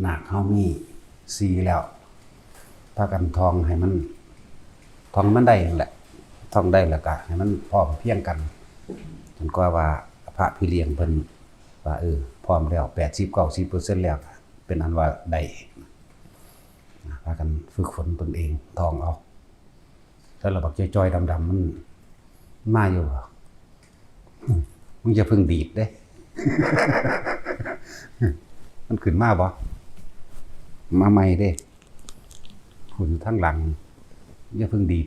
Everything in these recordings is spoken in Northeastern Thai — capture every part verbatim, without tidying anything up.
นาคเฮามีสี่แล้ว พากันท่องให้มัน ท่องมันได้นั่นแหละ ท่องได้แล้วก็ให้มันพร้อมเพรียงกัน จนกว่าว่าพระพี่เลี้ยงเพิ่นว่า เออ พร้อมแล้ว แปดสิบ เก้าสิบเปอร์เซ็นต์ แล้ว เป็นอันว่าได้ พากันฝึกฝนตนเอง ท่องเอา แล้วบักจ่อยๆดำๆมันมาอยู่บ่ มึงอย่าเพิ่งดีดเด้ มันขึ้นมาบ่ มาใหม่เด้ คุณทั้งหลัง อย่าเพิ่งดีด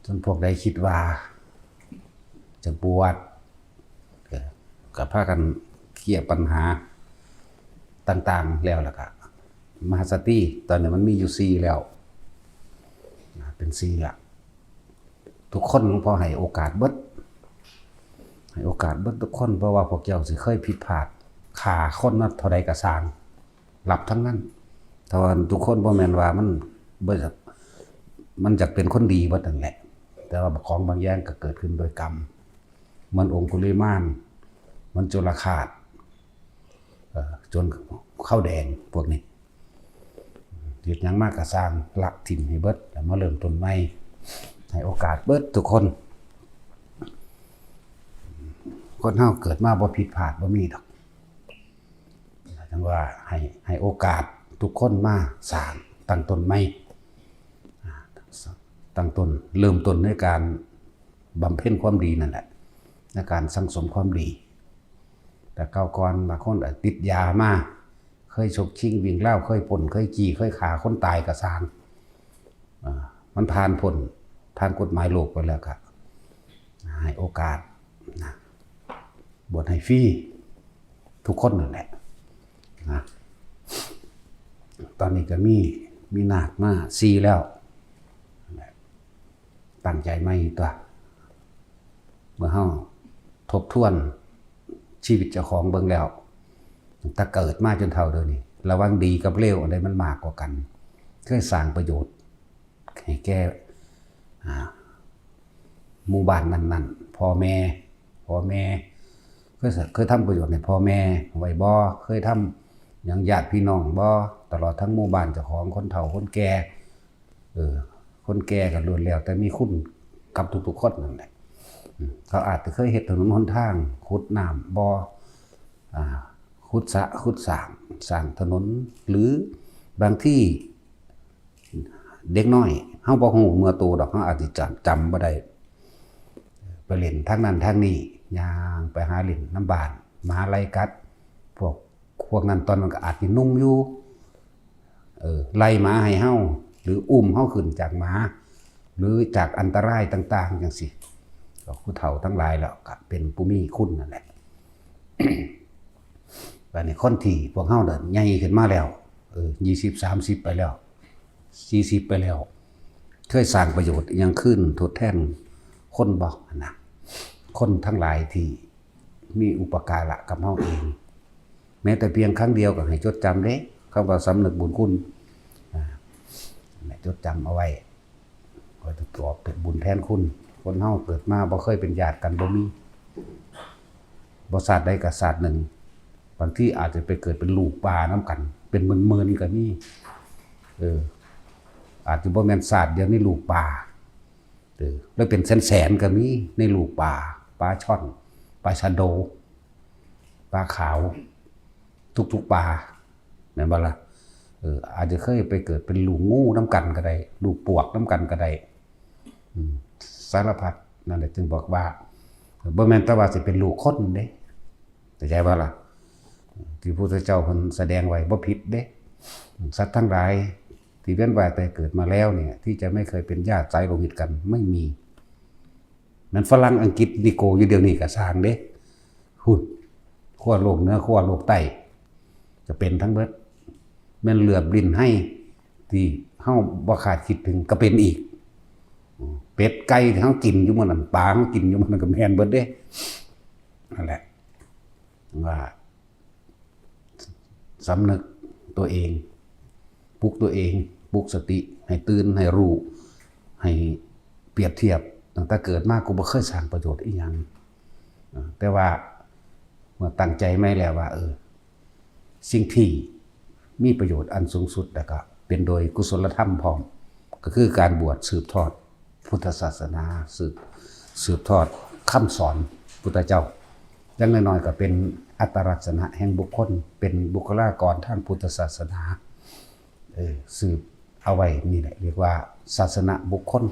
จนพวกใดคิดว่า จะบวช ก็ ก็พากันเคลียร์ปัญหาต่างๆแล้วล่ะก็ มหาสติ ตอนนี้มันมีอยู่สี่แล้ว เป็นสี่ละ ทุกคนหลวงพ่อให้โอกาสเบิด ให้โอกาสเบิดทุกคน เพราะว่าพวกเจ้าสิเคยผิดพลาด ฆ่าคนมาเท่าใดก็ซ่าง รับทั้งนั้น แต่ว่าทุกคนบ่แม่นว่ามันบ่อยาก มันอยากเป็นคนดีเบิดนั่นแหละ แต่ว่าของบางอย่างก็เกิดขึ้นโดยกรรม เหมือนองคุลิมาน เหมือนจุลฆาต เอ่อ จนข้าวแดงพวกนี้ เฮ็ดหยังมาก็ซ่าง ละถิ่มให้เบิด แล้วมาเริ่มต้นใหม่ ให้โอกาสเบิดทุกคน คนเฮาเกิดมาบ่ผิดพลาดบ่มีดอก จังว่าให้ ให้โอกาสทุกคนมาซ่าง ตั้งต้นใหม่ อ่า ตั้งต้น เริ่มต้นในการบำเพ็ญความดีนั่นแหละ ในการสั่งสมความดี แต่คราวก่อนบางคนอาจติดยามา เคยฉกชิงวิ่งราว เคยปล้น เคยจี้ เคยฆ่าคนตายก็ซ่าง อ่า มันผ่านพ้นทางกฎหมายโลกไปแล้วก็ ให้โอกาสนะ บวชให้ฟรีทุกคนนั่นแหละนะ ตอนนี้ก็มี มีนาคมาสี่แล้ว ตั้งใจใหม่ตัว เมื่อเฮาทบทวนชีวิตเจ้าของเบิ่งแล้ว ตั้งแต่เกิดมาจนเฒ่าเดี๋ยวนี้ ระหว่างดีกับเลว อันใดมันมากกว่ากัน เคยสร้างประโยชน์ให้แก่ อ่า หมู่บ้านนั้นๆ พ่อแม่ พ่อแม่ เคยส- เคยทำประโยชน์ให้พ่อแม่ไว้บ่ เคยทำหยังญาติพี่น้องบ่ ตลอดทั้งหมู่บ้านเจ้าของ คนเฒ่าคนแก่ เออ คนแก่ก็ล้วนแล้วแต่มีคุณกับทุกๆคนนั่นแหละ อืม เขาอาจจะเคยเฮ็ดถนนหนทาง ขุดน้ำบ่อ อ่า ขุดสระขุดสร้าง สร้างถนน หรือบางทีเด็กน้อย เฮาบ่ฮู้เมื่อโตดอก เฮาอาจสิจำ จำบ่ได้ ไปเล่นทางนั้นทางนี้ ย่างไปหาเล่นนำบ้าน หมาไล่กัด พวก พวกนั้นตอนนั้นก็อาจสิหนุ่มอยู่ เออ ไล่หมาให้เฮา หรืออุ้มเฮาขึ้นจากหมา หรือจากอันตรายต่างๆจังซี้ ก็ผู้เฒ่าทั้งหลายแล้วก็เป็นผู้มีคุณนั่นแหละ บัดนี้คนที่พวกเฮาเนี่ยใหญ่ขึ้นมาแล้ว เออ ยี่สิบ สามสิบ ไปแล้ว สี่สิบ ไปแล้ว เคยสร้างประโยชน์อิหยังคืนทดแทนคนบ่ หั่นนะ คนทั้งหลายที่มีอุปการะกับเฮาเอง แม้แต่เพียงครั้งเดียวก็ให้จดจำเด้ คำว่าสำนึกบุญคุณ อ่า จดจำเอาไว้ ก็จะตอบเป็นบุญแทนคุณ คนเฮาเกิดมาบ่เคยเป็นญาติกัน บ่มี บ่ชาติใดก็ชาติหนึ่ง บางทีอาจจะไปเกิดเป็นลูกปลานำกัน เป็นหมื่นๆก็มี เออ อาจจะบ่แม่นชาติเดียวในลูกปลา เออ แล้วเป็นแสนๆก็มีในลูกปลา ปลาช่อน ปลาชะโด ปลาขาว ทุกๆปลา แม่นบ่ล่ะ เออ อาจจะเคยไปเกิดเป็นลูกงูนำกันก็ได้ ลูกปวกนำกันก็ได้ อืม สารพัด นั่นแหละจึงบอกว่า บ่แม่นแต่ว่าสิเป็นลูกคนเด้ เข้าใจบ่ล่ะ ที่พระพุทธเจ้าเพิ่นแสดงไว้บ่ผิดเด้ สัตว์ทั้งหลายที่เวียนว่ายตายเกิดมาแล้วเนี่ย ที่จะไม่เคยเป็นญาติสายโลหิตกันไม่มี แม่นฝรั่งอังกฤษ Negro อยู่เดี๋ยวนี้ก็ซ่างเด้ พุ้น ขั้วโลกเหนือ ขั้วโลกใต้ ก็เป็นทั้งเบิด แม่นเหลือบลิ้นไห้ ที่เฮาบ่คาดคิดถึงก็เป็นอีก เป็ดไก่ที่เฮากินอยู่มื้อนั้น ปลาเฮากินอยู่มื้อนั้นก็แม่นเบิดเด้ นั่นแหละ ว่า สำนึกตัวเอง ปลุกตัวเอง ปลุกสติ ให้ตื่น ให้รู้ ให้เปรียบเทียบ ตั้งแต่เกิดมากูบ่เคยสร้างประโยชน์อีหยัง อ่า แต่ว่าเมื่อตั้งใจไว้แล้วว่า เออ สิ่งที่มีประโยชน์อันสูงสุด แล้วก็เป็นโดยกุศลธรรมพร้อม ก็คือการบวชสืบทอดพุทธศาสนา สืบ สืบทอดคำสอนพุทธเจ้า อย่างน้อยๆ ก็เป็นอัตลักษณะแห่งบุคคล เป็นบุคลากรทางพุทธศาสนา เออ สืบเอาไว้นี่แหละ เรียกว่าศาสนบุคคล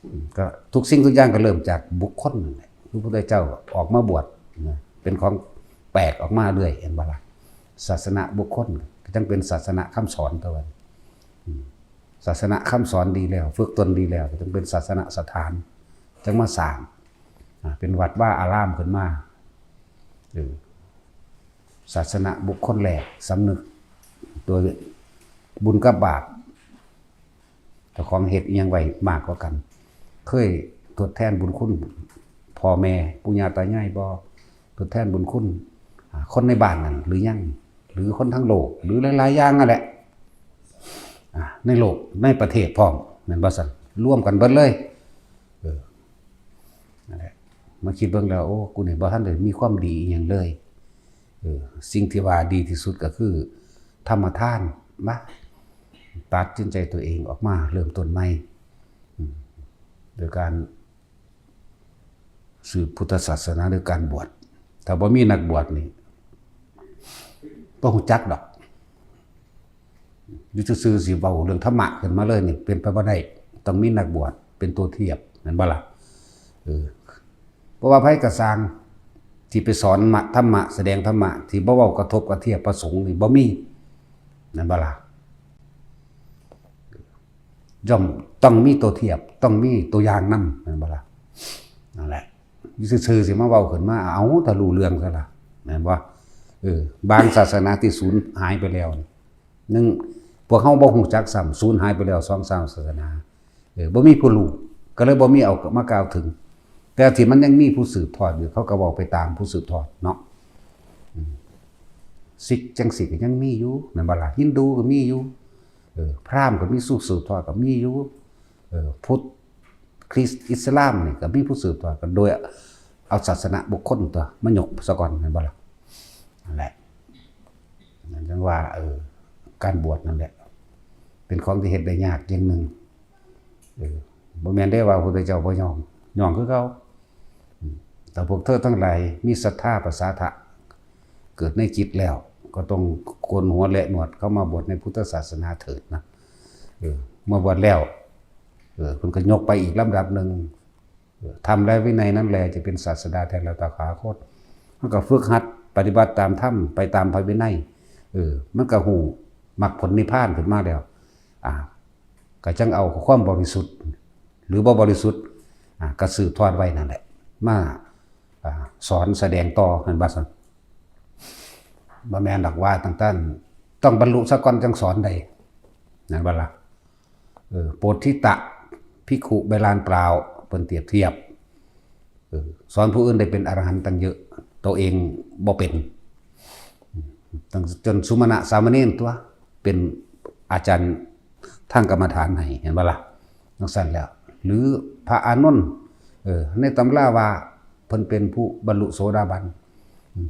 อืม ก็ทุกสิ่งทุกอย่างก็เริ่มจากบุคคลนั่นแหละ พระพุทธเจ้าออกมาบวชนะ เป็นของแปลกออกมาเรื่อย เห็นบ่ล่ะ ศาสนบุคคลก็จั่งเป็นศาสนคำสอนตัวนั้น อืม ศาสนคำสอนดีแล้ว ฝึกตนดีแล้ว ก็จั่งเป็นศาสนสถาน จั่งมาสร้าง อ่า เป็นวัดวาอารามขึ้นมา เออ ศาสนบุคคลแรก สำนึกตัวบุญกับบาป เจ้าของเฮ็ดอิหยังไว้มากกว่ากัน เคยทดแทนบุญคุณพ่อแม่ปู่ย่าตายายบ่ ทดแทนบุญคุณ อ่า คนในบ้านนั่นหรือยัง หรือคนทั้งโลก หรือหลายๆ อย่างนั่นแหละ อ่า ในโลก ในประเทศพร้อม แม่นบ่ซั่น รวมกันเบิดเลย เออ นั่นแหละ มาคิดเบิ่งแล้ว โอ้ กูนี่บ่ทันได้มีความดีอิหยังเลย เออ สิ่งที่ว่าดีที่สุดก็คือธรรมทาน มาตัดสินใจตัวเองออกมาเริ่มต้นใหม่ อืม โดยการสืบพุทธศาสนา โดยการบวช ถ้าบ่มีนักบวชนี่ บ่ฮู้จักดอก อยู่ซื่อๆ สิเว้าเรื่องธรรมะขึ้นมาเลยนี่ เป็นไปบ่ได้ ต้องมีนักบวชเป็นตัวเทียบ แม่นบ่ล่ะ เออ เพราะว่าไผกะซ่างที่ไปสอนมะ ธรรมะ แสดงธรรมะ ที่บ่เว้ากระทบกระเทียบพระสงฆ์นี่บ่มี แม่นบ่ล่ะ ย่อมต้องมีตัวเทียบ ต้องมีตัวอย่างนำ แม่นบ่ล่ะ นั่นแหละ อยู่ซื่อๆ สิมาเว้าขึ้นมา เอาแต่รู้เรื่องซะล่ะ แม่นบ่ เออ บางศาสนาที่สูญหายไปแล้วนี่ หนึ่ง พวกเฮาบ่ฮู้จักซ้ำ สูญหายไปแล้วสองสามศาสนา เออ บ่มีผู้รู้ ก็เลยบ่มีเอามากล่าวถึง แต่ที่มันยังมีผู้สืบทอดอยู่ เขาก็เว้าไปตามผู้สืบทอดเนาะ อืม ซิกจั่งซี้ก็ยังมีอยู่ แม่นบ่ล่ะ ฮินดูก็มีอยู่ เออ พราหมณ์ก็มีผู้สืบทอดก็มีอยู่ เออ พุทธ คริสต์ อิสลามนี่ก็มีผู้สืบทอดกัน โดยเอาศาสนบุคคลตัวมายกซะก่อน แม่นบ่ล่ะ นั่นแหละ นั่นจั่งว่า เออ การบวชนั่นแหละ เป็นของที่เฮ็ดได้ยากอย่างหนึ่ง เออ บ่แม่นได้ว่าพระพุทธเจ้าบ่ยอม ยอมคือเก่า อืม แต่พวกเธอทั้งหลายมีศรัทธาประสาทะเกิดในจิตแล้ว ก็ต้องโกนหัวและหนวดเข้ามาบวชในพุทธศาสนาเถิดนะ เออ เมื่อบวชแล้ว เออ เพิ่นก็ยกไปอีกลำดับหนึ่ง เออ ธรรมและวินัยนั่นแลจะเป็นศาสดาแทนเราตถาคต มันก็ฝึกหัดปฏิบัติตามธรรม ไปตามพระวินัย เออ มันก็ฮู้มรรคผลนิพพานขึ้นมาแล้ว อ่า ก็จั่งเอาความบริสุทธิ์ หรือบ่บริสุทธิ์ อ่า ก็สืบทอดไว้นั่นแหละ มา อ่า สอนแสดงต่อ แม่นบ่ซั่น บ่แม่นดอกว่าตั้งแต่ต้องบรรลุซะก่อนจั่งสอนได้ แม่นบ่ล่ะ เออ โปทธิตะ ภิกขุใบลานเปล่า เพิ่นเปรียบเทียบ เออ สอนผู้อื่นได้เป็นอรหันต์ตั้งเยอะ ตัวเองบ่เป็น ตั้งจนสุมาณะสามเณรตัว เป็นอาจารย์ทางกรรมฐานให้ เห็นบ่ล่ะ จั่งซั่นแล้ว หรือพระอานนท์ เออ ในตำราว่าเพิ่นเป็นผู้บรรลุโสดาบัน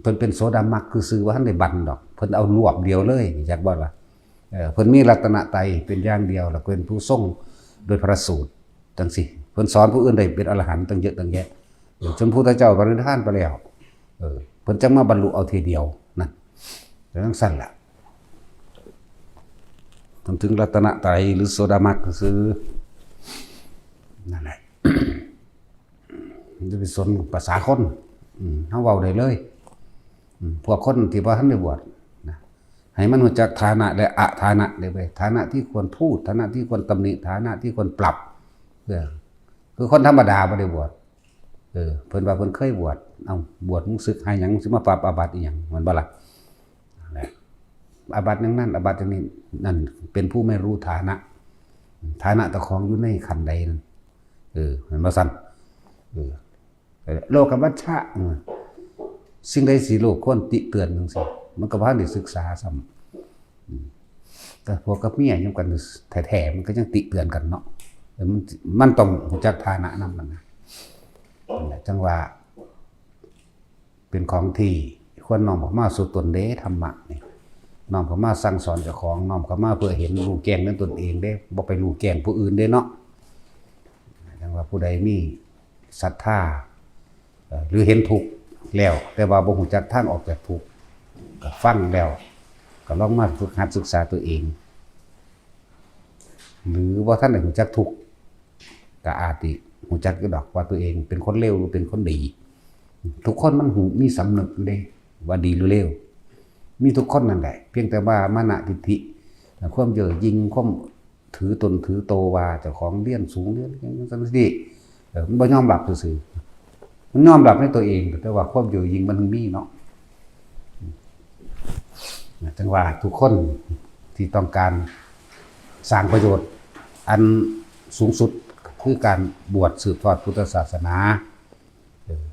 เพิ่นเป็นโสดามรรคคือซื่อว่าทันได้บันดอก เพิ่นเอารวบเดียวเลย จักบ่ล่ะ เออ เพิ่นมีรัตนตรัยเป็นอย่างเดียว แล้วเป็นผู้ทรงโดยพระสูตรจั่งซี้ เพิ่นสอนผู้อื่นได้เป็นอรหันต์ตั้งเยอะตั้งแยะ เออ จนพุทธเจ้าปรินิพพานไปแล้ว เออ เพิ่นจั่งมาบรรลุเอาทีเดียวนั่น จั่งซั่นล่ะ ทำถึงรัตนตรัยหรือโสดามรรคซื่อ นั่นแหละ อย่าไปสนภาษาคน อืม เฮาเว้าได้เลย อืม พวกคนที่บ่ทันได้บวชนะ ให้มันรู้จักฐานะและอฐานะได้เว้ย ฐานะที่ควรพูด ฐานะที่ควรตำหนิ ฐานะที่ควรปรับ เออ คือคนธรรมดาบ่ได้บวช เออ เพิ่นว่าเพิ่นเคยบวช เอ้า บวชมึงสึกหาหยัง สิมาปรับอาบัติอีหยัง แม่นบ่ล่ะ นั่นแหละ อาบัติอย่างนั้น อาบัติอย่างนี้ นั่นเป็นผู้ไม่รู้ฐานะ ฐานะเจ้าของอยู่ในขั้นใดนั่น เออ แม่นบ่ซั่น เออ โลกวัชชะ เออ สิ่งใดสิโลกควรติเตือนจั่งซี้ มันก็บ่ทันได้ศึกษาซ้ำ อืม แต่ผัวกับเมียอยู่กันแท้ๆ มันก็ยังติเตือนกันเนาะ มันมันต้องรู้จักฐานะนำมันนะนั่นแหละจังว่า เป็นของที่ควรน้อมเข้ามาสู่ตนเด้ ธรรมะนี่น้อมเข้ามาสั่งสอนเจ้าของ น้อมเข้ามาเพื่อเห็นรู้แจ้งในตนเองเด้ บ่ไปรู้แจ้งผู้อื่นเด้เนาะ จังว่าผู้ใดมีศรัทธา เอ่อ หรือเห็นทุกข์แล้ว แต่ว่าบ่รู้จักทางออกจากทุกข์ ก็ฟังแล้ว ก็ลองมาฝึกหัดศึกษาตัวเอง หรือว่าท่านได้รู้จักทุกข์ ก็อาจสิรู้จักอยู่ดอกว่าตัวเองเป็นคนเลวหรือเป็นคนดี ทุกคนมันรู้มีสำนึกอยู่เด้ ว่าดีหรือเลว มีทุกคนนั่นแหละ เพียงแต่ว่ามานะทิฏฐิ ความเย่อหยิ่ง ความถือตนถือโตว่าเจ้าของเรียนสูง เรียนจังซั่นจังซี้ เออ มันบ่ยอมรับซื่อๆ มันยอมรับในตัวเอง แต่ว่าความเย่อหยิ่งมันมีเนาะ จังว่าทุกคนที่ต้องการสร้างประโยชน์อันสูงสุด คือการบวชสืบทอดพุทธศาสนา เออ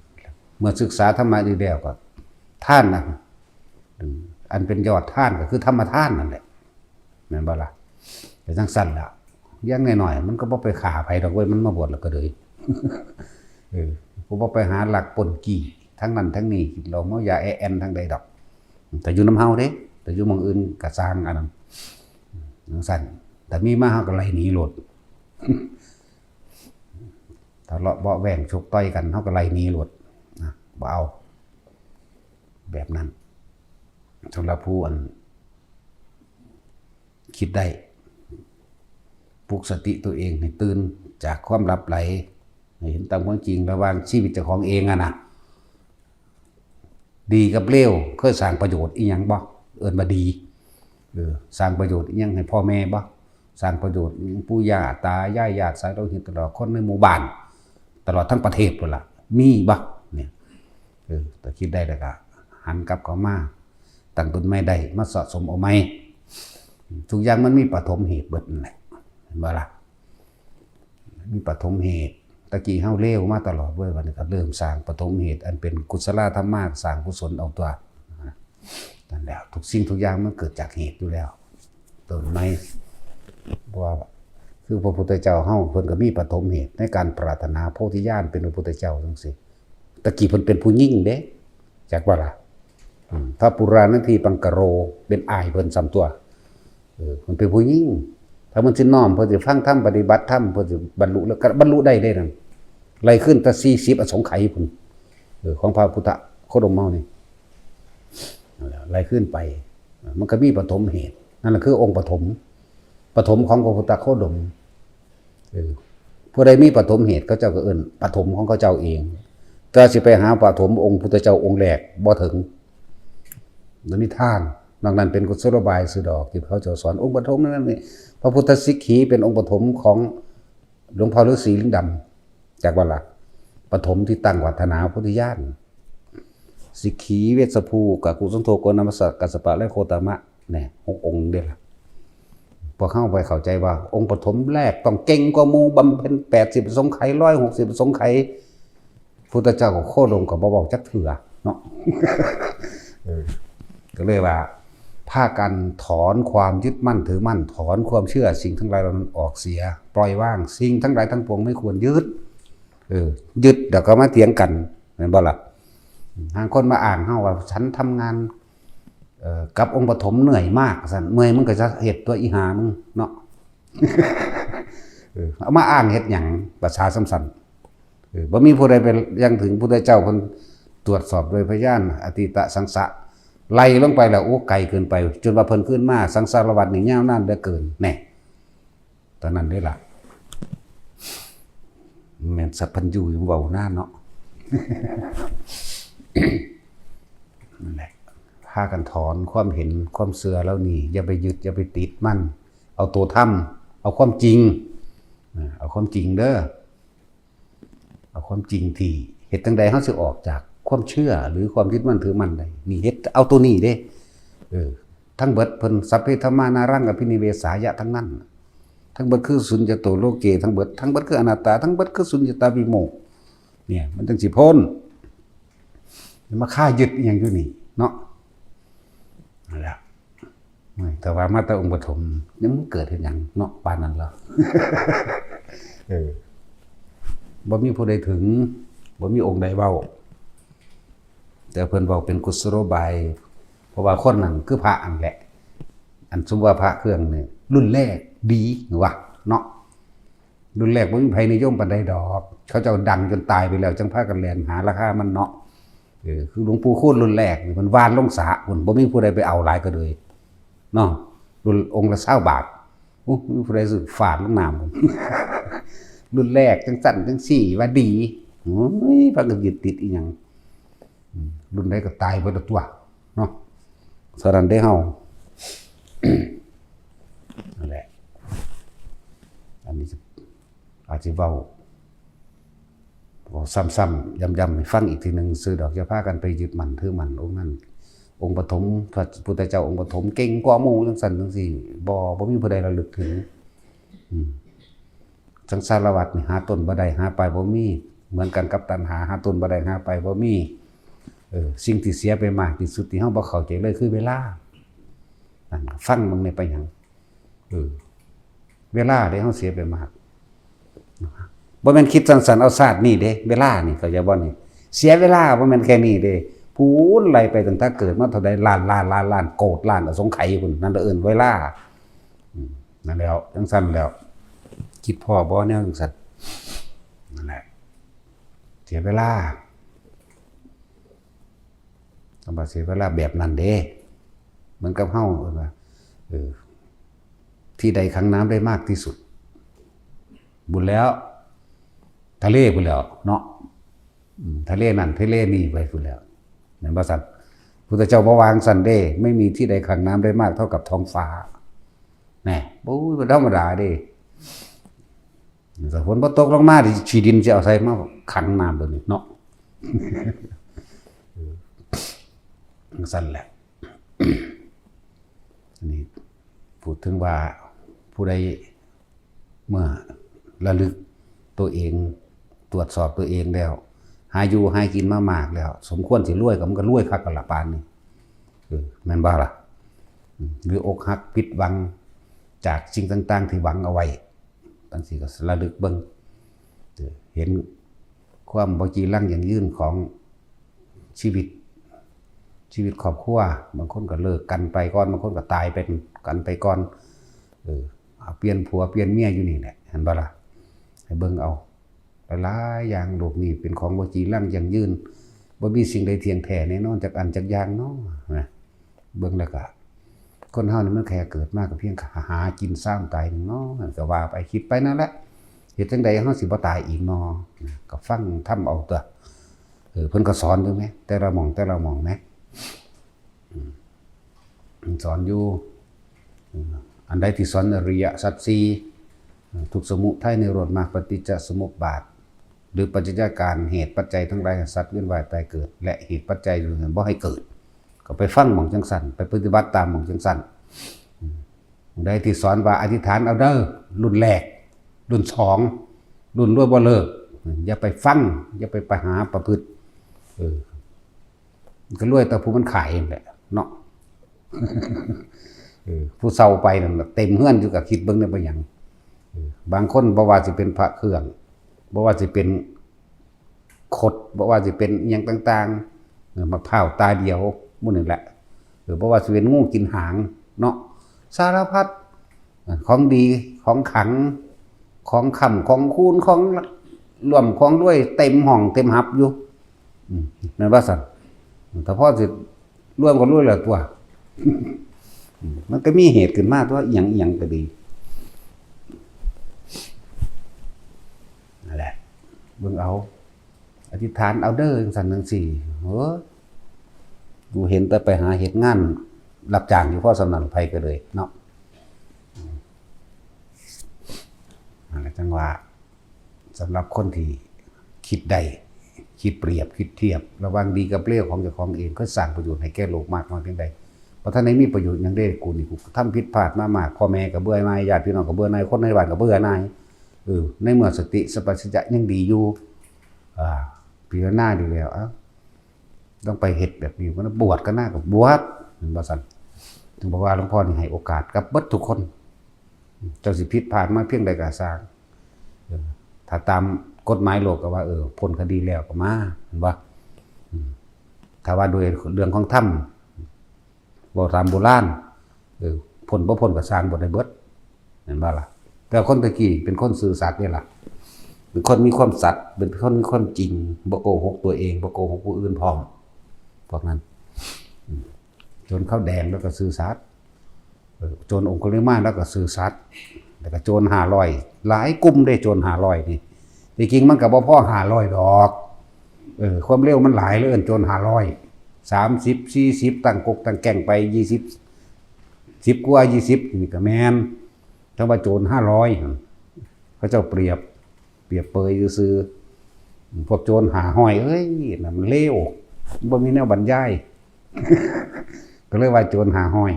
เมื่อศึกษาธรรมะดีแล้วก็ ทานนะ อันเป็นยอดทานก็คือธรรมทานนั่นแหละ แม่นบ่ล่ะ? แต่จังซั่นล่ะ อย่างน้อยๆ มันก็บ่ไปฆ่าไผดอกเว้ย มันมาบวชแล้วก็เลย เออ ก็บ่ไปหาลักปล้นจี้ทั้งนั้นทั้งนี้ กินเหล้าเมายาแอแอนทั้งใดดอก แต่อยู่นำเฮาเด้ แต่อยู่หม่องอื่นก็ซ่างอันนั้น จังซั่น แต่มีมาเฮาก็ไล่หนีโลด ทะเลาะเบาะแว้งชกต่อยกัน เฮาก็ไล่หนีโลด นะ บ่เอา แบบนั้น สำหรับผู้อัน คิดได้ ปลุกสติตัวเองให้ตื่นจากความหลับไหล ให้เห็นตามความจริงระหว่างชีวิตเจ้าของเองอะนะ ดีกับเลว เคยสร้างประโยชน์อีหยังบ่ เอิ้นว่าดี เออ สร้างประโยชน์อีหยังให้พ่อแม่บ่ สร้างประโยชน์อีหยังปู่ย่าตายาย ญาติสายโลหิต ตลอดคนในหมู่บ้าน ตลอดทั้งประเทศพุ้นล่ะ มีบ่ เนี่ย เออ แต่คิดได้แล้วก็หันกลับเข้ามา ตั้งต้นใหม่ได้ มาสะสมเอาใหม่ ทุกอย่างมันมีปฐมเหตุเบิดนั่นแหละ เห็นบ่ล่ะ? มีปฐมเหตุ ตะกี้เฮาเลวมาตลอดเว้ย บัดนี้ก็เริ่มสร้างปฐมเหตุอันเป็นกุศลธรรมมาสร้างกุศลเอาตัว นั่นแหละ ทุกสิ่งทุกอย่างมันเกิดจากเหตุอยู่แล้ว ต้นไม้ เพราะว่า คือพระพุทธเจ้าเฮาเพิ่นก็มีปฐมเหตุในการปรารถนาโพธิญาณเป็นพระพุทธเจ้าจังซี่ ตะกี้เพิ่นเป็นผู้หญิงเด้ จักบ่ล่ะ? อืม พระปุราณันทีปังกโร เป็นอ้ายเพิ่นซ้ำตัว เออ เพิ่นเป็นผู้หญิง ถ้าเพิ่นสิน้อม เพิ่นสิฟังธรรม ปฏิบัติธรรม เพิ่นสิบรรลุแล้วก็บรรลุได้เด้นั่น ไล่ขึ้นแต่สี่สิบอสงไขยพุ้น เออ ของพระพุทธโคดมเฮานี่ นั่นแหละ ไล่ขึ้นไป มันก็มีปฐมเหตุ นั่นแหละคือองค์ปฐม ปฐมของพระพุทธโคดม เออ ผู้ใดมีปฐมเหตุ เขาเจ้าก็เอิ้นปฐมของเขาเจ้าเอง แต่สิไปหาปฐมองค์พุทธเจ้าองค์แรกบ่ถึง มันมีทาน นอกนั้นเป็นกุศโลบายซื่อดอก ที่เขาเจ้าสอน องค์ปฐมนั่นนี่ พระพุทธสิกขีเป็นองค์ปฐมของหลวงพ่อฤาษีลิงดำ จักบ่ล่ะ ปฐมที่ตั้งวัฒนาพุทธญาณ สิกขี เวสสภู กักกุสันโธ โกณมัสสะ กัสสปะ และโคตมะ เนี่ย หกองค์เด้ล่ะ พวกเฮาไปเข้าใจว่าองค์ปฐมแรกต้องเก่งกว่าหมู่ บำเพ็ญแปดสิบอสงไขย ร้อยหกสิบอสงไขย พุทธเจ้าก็โคดมก็บ่เว้าจักเทื่อเนาะ เออ ก็เลยว่า พากันถอนความยึดมั่นถือมั่น ถอนความเชื่อสิ่งทั้งหลายเหล่านั้นออกเสีย ปล่อยวาง สิ่งทั้งหลายทั้งปวงไม่ควรยึด เออ ยึดแล้วก็มาเถียงกัน แม่นบ่ล่ะ? บางคนมาอ้างเฮาว่า "ฉันทำงาน เอ่อ กับองค์ปฐมเหนื่อยมาก" ซั่น เมื่อยมึงก็จะเฮ็ดตัวอีหามึงเนาะ เออ เอามาอ้างเฮ็ดหยัง ภาษาซ้ำซั่น เออ บ่มีผู้ใดไปยังถึงพุทธเจ้า เพิ่นตรวจสอบโดยพยานอตีตะสังสะ ไล่ลงไปแล้ว โอ้ ไกลเกินไป จนว่าเพิ่นขึ้นมา สังสารวัฏนี่ยาวนานเหลือเกิน แน่ ตอนนั้นเด้ล่ะ แม่นสัพพัญญูยังเว้าหน้าเนาะ นั่นแหละ พากันถอนความเห็น ความเชื่อเหล่านี้ อย่าไปยึด อย่าไปติดมัน เอาตัวธรรม เอาความจริง อ่า เอาความจริงเด้อ เอาความจริงที่ เฮ็ดจั่งใดเฮาสิออกจากความเชื่อ หรือความยึดมั่นถือมั่นได้ นี่เฮ็ด เอาตัวนี้เด้ เออ ทั้งเบิดเพิ่น สัพเพธัมมานารังอภินิเวสายะ ทั้งนั้น ทั้งเบิดคือสุญญโตโลเก ทั้งเบิด ทั้งเบิดคืออนัตตา ทั้งเบิดคือสุญญตาวิโมกข์ เนี่ย มันจั่งสิพ้น มาคายึดอีหยังอยู่นี่เนาะ นั่นแหละ แต่ว่ามาแต่องค์ปฐม ยังเกิดเฮ็ดหยังเนาะ ปานนั้นแล้ว เออ บ่มีผู้ใดถึง บ่มีองค์ใดเว้า แต่เพิ่นเว้าเป็นกุศโลบาย เพราะว่าคนนั้นคือพระนั่นแหละ อันสมว่าพระเครื่องนี่รุ่นแรกดีหรือวะเนาะ รุ่นแรกบ่มีไผนิยมปานใดดอก เขาเจ้าดังจนตายไปแล้ว จังพากันแล่นหาราคามันเนาะ เออ คือหลวงปู่คูณรุ่นแรกนี่เพิ่นหว่านลงสระพุ้น บ่มีผู้ใดไปเอาหลายกว่าเลยเนาะ รุ่นองค์ละซาวบาท โอ้ มีผู้ใดซื้อฝากลงน้ำพุ้น รุ่นแรกจังซั่นจังซี่ว่าดี โอ้ย พากันยึดติดอีหยัง อืม รุ่นใดก็ตายเบิดละตัวเนาะ ฉะนั้นเด้เฮา นั่นแหละ อันนี้อาจสิเว้า เว้าซ้ำๆ ย้ำๆ ให้ฟังอีกทีหนึ่งซื่อดอก อย่าพากันไปยึดมั่นถือมั่นองค์นั้น องค์ปฐม พระพุทธเจ้าองค์ปฐมเก่งกว่าหมู่จังซั่นจังซี่ บ่ บ่มีผู้ใดระลึกถึง อืม สังสารวัฏนี่หาต้นบ่ได้หาปลายบ่มี เหมือนกันกับตัณหา หาต้นบ่ได้หาปลายบ่มี เออ สิ่งที่เสียไปมากที่สุดที่เฮาบ่เข้าใจเลยคือเวลา นั่น ฟังเบิ่งแหน่ไปหยัง เออ เวลาเด้เฮาเสียไปมาก บ่แม่นคิดจังซั่นเอาชาตินี้เด้ เวลานี่ เข้าใจบ่นี่ เสียเวลาบ่แม่นแค่นี้เด้ พู้นไล่ไปตั้งแต่เกิดมาเท่าใด ล้านล้านล้านล้าน โกดล้านอสงไขยพุ้น นั่นละเอิ้นเวลา อืม นั่นแหล้ว จังซั่นแหล้ว คิดพ้อบ่แนวจังซั่น นั่นแหละ เสียเวลา คำว่าเสียเวลาแบบนั้นเด้ เหมือนกับเฮาเอิ้นว่า เออ ที่ใดขังน้ำได้มากที่สุด พุ้นแหล้ว ทะเลพุ้นแหล้วเนาะ อืม ทะเลนั่นทะเลนี่ไปพุ้นแหล้ว แม่นบ่ซั่น พุทธเจ้าบ่ว่าจั่งซั่นเด้ ไม่มีที่ใดขังน้ำได้มากเท่ากับท้องฟ้า แหน่ โอ้ย บ่ธรรมดาเด้ ถ้าฝนบ่ตกลงมา สิขี้ดินสิเอาไสมาขังน้ำเดี๋ยวนี้เนาะ จั่งซั่นแหละ อันนี้พูดถึงว่าผู้ใดเมื่อระลึกตัวเอง ตรวจสอบตัวเองแล้ว หาอยู่หากินมามากแล้ว สมควรสิรวยก็มันก็รวยคักกันละปานนี้ เออ แม่นบ่ล่ะ อืม หรืออกหักผิดหวังจากสิ่งต่างๆที่หวังเอาไว้ จั่งซี้ก็ระลึกเบิ่ง เออ เห็นความบ่จีรังยั่งยืนของชีวิต ชีวิตครอบครัว บางคนก็เลิกกันไปก่อน บางคนก็ตายเป็นกันไปก่อน เออ เอาเปลี่ยนผัวเปลี่ยนเมียอยู่นี่แหละ เห็นบ่ล่ะ ให้เบิ่งเอา หลายๆอย่าง โลกนี้เป็นของบ่จีรังยั่งยืน บ่มีสิ่งใดเที่ยงแท้แน่นอนจักอันจักอย่างเนาะ นะ เบิ่งแล้วก็ คนเฮานี่มันแค่เกิดมาก็เพียงหากินซ้ำตายหนึ่งเนาะ นั่นก็ว่าไป คิดไปนั่นแหละ เฮ็ดจั่งใดเฮาสิบ่ตายอีกเนาะ นะ ก็ฟังธรรมเอาตัว เออ เพิ่นก็สอนอยู่แหม แต่ละหม่องแต่ละหม่องแหม อืม สอนอยู่ อืม อันใดที่สอนอริยสัจสี่ อืม ทุกข์สมุทัยนิโรธมรรคปฏิจจสมุปบาท หรือปัจจัยการเหตุปัจจัยทั้งหลายให้สัตว์เวียนว่ายตายเกิด และเหตุปัจจัยอยู่นั้นบ่ให้เกิด ก็ไปฟังหม่องจั่งซั่น ไปปฏิบัติตามหม่องจั่งซั่น อืม อันใดที่สอนว่าอธิษฐานเอาเด้อ รุ่นแรก รุ่นสอง รุ่นรวยบ่เลิก อย่าไปฟัง อย่าไป ไปหาประพฤติ เออ มันก็รวยแต่ผู้มันขายนั่นแหละเนาะ เออ ผู้เซาไปนั่นน่ะเต็มเฮือนอยู่ ก็คิดเบิ่งได้บ่หยัง เออ บางคนบ่ว่าสิเป็นพระเครื่อง บ่ว่าสิเป็นคด บ่ว่าสิเป็นอิหยังต่างๆ เออ มะพร้าวตาเดียวหมู่นี่แหละ เออ บ่ว่าสิเป็นงูกินหางเนาะ สารพัด ของดี ของขลัง ของค้ำ ของคูณ ของร่วม ของรวย เต็มห้อง เต็มหับอยู่ อืม แม่นว่าซั่น ถ้าพอสิรวยก็รวยแล้วตัว อืม มันก็มีเหตุขึ้นมาตัว อิหยังอิหยังก็ดี นั่นแหละ เบิ่งเอา อธิษฐานเอาเด้อ จั่งซั่นจั่งซี่ เฮ้อ กูเห็นแต่ไปหาเฮ็ดงานรับจ้างอยู่พอส่ำนั้น ไผก็เลยเนาะ อืม นั่นแหละจั่งว่า สำหรับคนที่คิดได้ คิดเปรียบ คิดเทียบ ระหว่างดีกับเลวของเจ้าของเอง ก็สร้างประโยชน์ให้แก่โลกมากน้อยเพียงใด บ่ทันได้มีประโยชน์หยังเด้ กูนี่ กูทำผิดพลาดมามาก พ่อแม่ก็เบื่อหน่าย ญาติพี่น้องก็เบื่อหน่าย คนในบ้านก็เบื่อหน่าย เออ ในเมื่อสติสัมปชัญญะยังดีอยู่ อ่า พิจารณาดีแล้ว เอ้า ต้องไปเฮ็ดแบบนี้ มันบวชก็น่าก็บวช แม่นบ่ซั่น ถึงบอกว่าหลวงพ่อนี่ให้โอกาสกับเบิดทุกคน เจ้าสิผิดพลาดมาเพียงใดก็ซ่าง เออ ถ้าตามกฎหมายโลกก็ว่า เออ พ้นคดีแล้วก็มา เห็นบ่ อืม ถ้าว่าโดยเรื่องของธรรม เว้าตามโบราณ เออ พ้นบ่พ้นก็สร้างบ่ได้เบิด เห็นบ่ล่ะ แต่คนตะกี้เป็นคนซื่อสัตย์เด้ล่ะ เป็นคนมีความสัตย์ เป็นคนมีความจริง บ่โกหกตัวเอง บ่โกหกผู้อื่นพร้อม พวกนั้น อืม โจรข้าวแดงแล้วก็ซื่อสัตย์ เออ โจรองคุลิมานแล้วก็ซื่อสัตย์ แล้วก็โจรห้าร้อย หลายกลุ่มเด้ โจรห้าร้อยนี่ ที่จริงมันก็บ่พอห้าร้อยดอก เออ ความเร็วมันหลายเลย โจรห้าร้อย สามสิบ สี่สิบ ตั้งกกตั้งแก๊งไป ยี่สิบ สิบกว่า ยี่สิบ นี่ก็แม่น แต่ว่าโจรห้าร้อย เขาเจ้าเปรียบ เปรียบเปยซื่อๆ พวกโจรห้าร้อย เอ้ย นั่นมันเลว บ่มีแนวบรรยาย ก็เลยว่าโจรห้าร้อย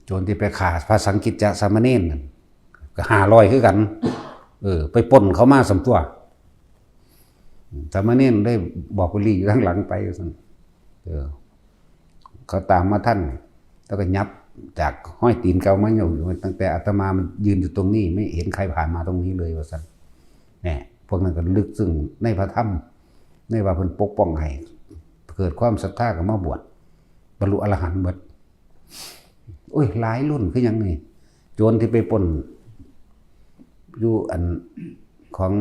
โจรที่ไปฆ่าพระสังกิจจะสามเณรนั่น ก็ห้าร้อยคือกัน เออ ไปปล้นเขามาส่ำตัว สามเณรได้บอกว่าลี้อยู่ทางหลังไปว่าซั่น เออ เขาตามมาทัน แล้วก็ยับจากห้อยตีนเก่ามาอยู่ ตั้งแต่อาตมามันยืนอยู่ตรงนี้ ไม่เห็นใครผ่านมาตรงนี้เลยว่าซั่น แหม พวกนั้นก็ลึกซึ้งในพระธรรม ในว่าเพิ่นปกป้องให้ เกิดความศรัทธาก็มาบวช บรรลุอรหันต์เบิด โอ้ย หลายรุ่นคือหยังนี่ โจรที่ไปปล้น อยู่อันของ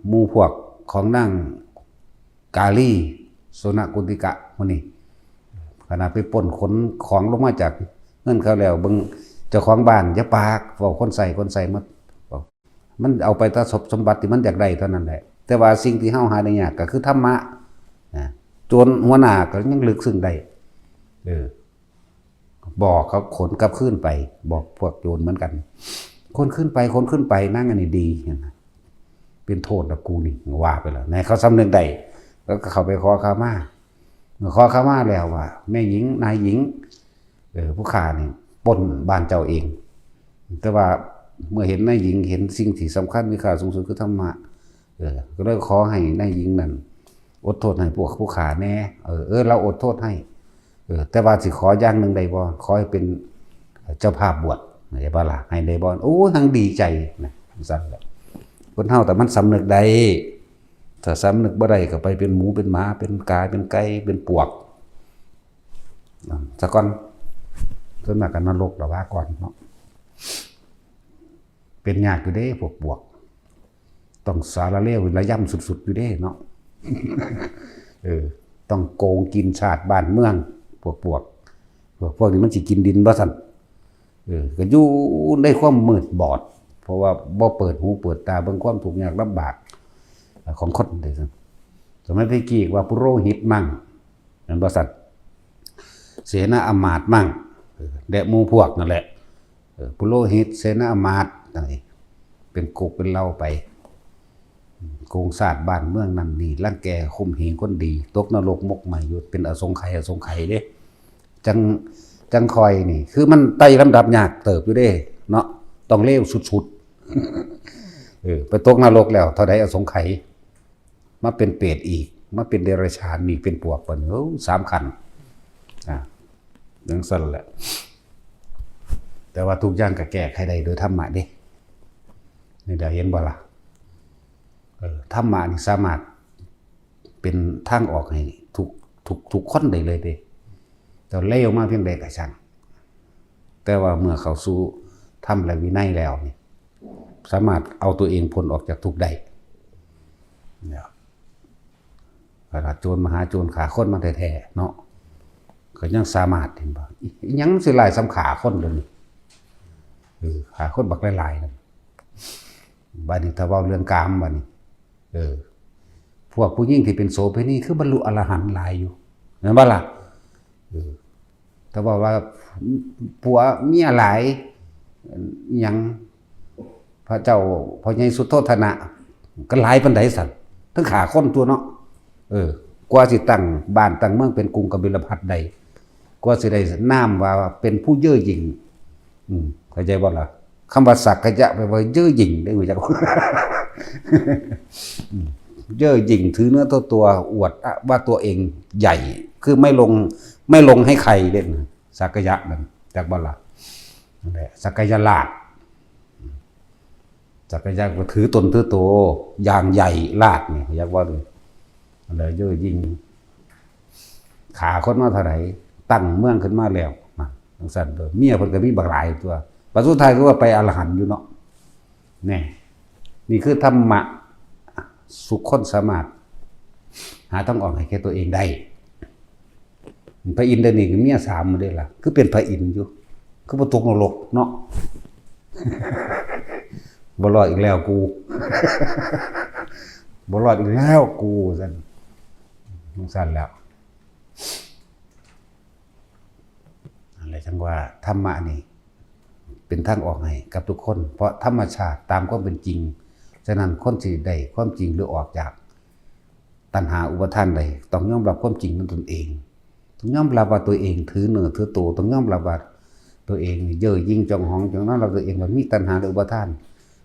หมู่พวกของนางกาลี โสนกุณฑิกะหมู่นี่ ขนาดไปปล้นขนของลงมาจากเฮือนเขาแล้ว เบิ่งเจ้าของบ้านอย่าปาก เว้าคนใช้ คนใช้หมด มันเอาไปแต่ทรัพย์สมบัติที่มันอยากได้เท่านั้นแหละ แต่ว่าสิ่งที่เฮาหาได้ยากก็คือธรรมะนะ โจรหัวหน้าก็ยังลึกซึ้งได้ เออ บอกเขาขนกลับคืนไป บอกพวกโจรเหมือนกัน ขนขึ้นไป ขนขึ้นไป นางอันนี้ดีนะ เป็นโทษนะกูนี่ ว่าไปแล้ว ให้เขาสำนึกได้ แล้วก็เข้าไปขอขมา ขอขมาแล้วว่า แม่หญิง นายหญิง เออ ผู้ข้านี่ปล้นบ้านเจ้าเอง แต่ว่าเมื่อเห็นนายหญิง เห็นสิ่งที่สำคัญมีค่าสูงสุดคือธรรมะ เออ ก็เลยขอให้นายหญิงนั่นอดโทษให้พวกผู้ข้าแหน่ เออ เออ เราอดโทษให้ เออ แต่ว่าสิขออย่างหนึ่งได้บ่ ขอให้เป็นเจ้าภาพบวช ได้บ่ล่ะ ให้ได้บ่ โอ้ ทั้งดีใจนะ ซั่นแหละ คนเฮาแต่มันสำนึกได้ ถ้าสำนึกบ่ได้ก็ไปเป็นหมู เป็นหมา เป็นกา เป็นไก่ เป็นปวก อ่า ซะก่อน ส่วนมากก็นรกละว่าก่อนเนาะ เป็นยากอยู่เด้ พวกปวก ต้องสารเลวระยำสุดๆอยู่เด้เนาะ เออ ต้องโกงกินชาติบ้านเมือง พวกปวก พวก พวกนี้มันสิกินดินบ่ซั่น เออ ก็อยู่ในความมืดบอด เพราะว่าบ่เปิดหูเปิดตาเบิ่งความทุกข์ยากลำบากของคนเด้ซั่น สมัยตะกี้ว่าปุโรหิตมั่ง แม่นบ่ซั่น เสนาอำมาตย์มั่ง เออ และหมู่พวกนั่นแหละ เออ ปุโรหิต เสนาอำมาตย์ จั่งซี้ เป็นกกเป็นเหล่าไป โกงชาติบ้านเมืองนั่นนี่ รังแกข่มเหงคนดี ตกนรกหมกไหม้อยู่ เป็นอสงไขย อสงไขยเด้ จั่ง จั่งข่อยนี่ คือมันไต่ลำดับยากเติบอยู่เด้ เนาะ ต้องเลวสุดๆ เออ ไปตกนรกแล้ว เท่าใดอสงไขย มาเป็นเปรตอีก มาเป็นเดรัจฉานอีก เป็นปวกบัดนี้ โอ้ สามขั้น อ่า จั่งซั่นแหละ แต่ว่าทุกอย่างก็แก้ไขได้โดยธรรมะเด้ นี่เดี๋ยวเห็นบ่ล่ะ เออ ธรรมะนี่สามารถเป็นทางออกให้ทุก ทุก ทุกคนได้เลยเด้ เจ้าเลวมาเพียงใดก็ช่าง แต่ว่าเมื่อเข้าสู่ธรรมและวินัยแล้วนี่ สามารถเอาตัวเองพ้นออกจากทุกข์ได้ เนี่ย ขนาดโจรมหาโจรฆ่าคนมาแท้ๆเนาะ ก็ยังสามารถ เห็นบ่ อิหยังมันสิหลายส่ำฆ่าคนเดี๋ยวนี้ เออ ฆ่าคนบักหลายๆนั่น บัดนี้ถ้าเว้าเรื่องกามบัดนี้ เออ พวกผู้หญิงที่เป็นโสเภณีคือบรรลุอรหันต์หลายอยู่ แม่นบ่ล่ะ เออ ถ้าเว้าว่าผัวเมียหลาย อิหยัง พระเจ้าพ่อใหญ่สุโธทนะ ก็หลายปานใดซั่น ทั้งฆ่าคนตัวเนาะ เออ กว่าสิตั้งบ้านตั้งเมืองเป็นกรุงกบิลพัสดุได้ กว่าสิได้นามว่าเป็นผู้เย่อหยิ่ง อืม เข้าใจบ่ล่ะ คำว่าสักกะยะแปลว่าเย่อหยิ่ง ได้รู้จัก อืม เย่อหยิ่งถือเนื้อถือตัว อวดว่าตัวเองใหญ่ คือไม่ลง ไม่ลงให้ใครเด้นะ สักกะยะนั่น จักบ่ล่ะ นั่นแหละ สักกะยะราช จักรยานก็ถือตนถือโตอย่างใหญ่ลากนี่ อยากว่าเลย แล้วเย่อหยิ่ง ฆ่าคนมาเท่าไหร่ ตั้งเมืองขึ้นมาแล้วนะ จังซั่นเด้อ เมียเพิ่นก็มีบักหลายตัว บัดสุดท้ายก็ว่าไปอรหันต์อยู่เนาะ แน่ นี่คือธรรมะ สุคนสามารถ หาทางออกให้แก่ตัวเองได้ พระอินทร์เดี๋ยวนี้ก็เมียสามหมดเลยล่ะ คือเป็นพระอินทร์อยู่ คือบ่ตกนรกเนาะ บ่รอดอีกแล้วกู บ่รอดอีกแล้วกู ซั่น จังซั่นแล้ว นั่นแหละจังว่าธรรมะนี่ เป็นทางออกให้กับทุกคน เพราะธรรมชาติตามความเป็นจริง ฉะนั้นคนสิได้ความจริงหรือออกจากตัณหาอุปาทานได้ ต้องยอมรับความจริงของตนเอง ต้องยอมรับว่าตัวเองถือเนื้อถือตัว ต้องยอมรับว่าตัวเองนี่เย่อหยิ่งจองหอง ต้องยอมรับตัวเองว่ามีตัณหาและอุปาทาน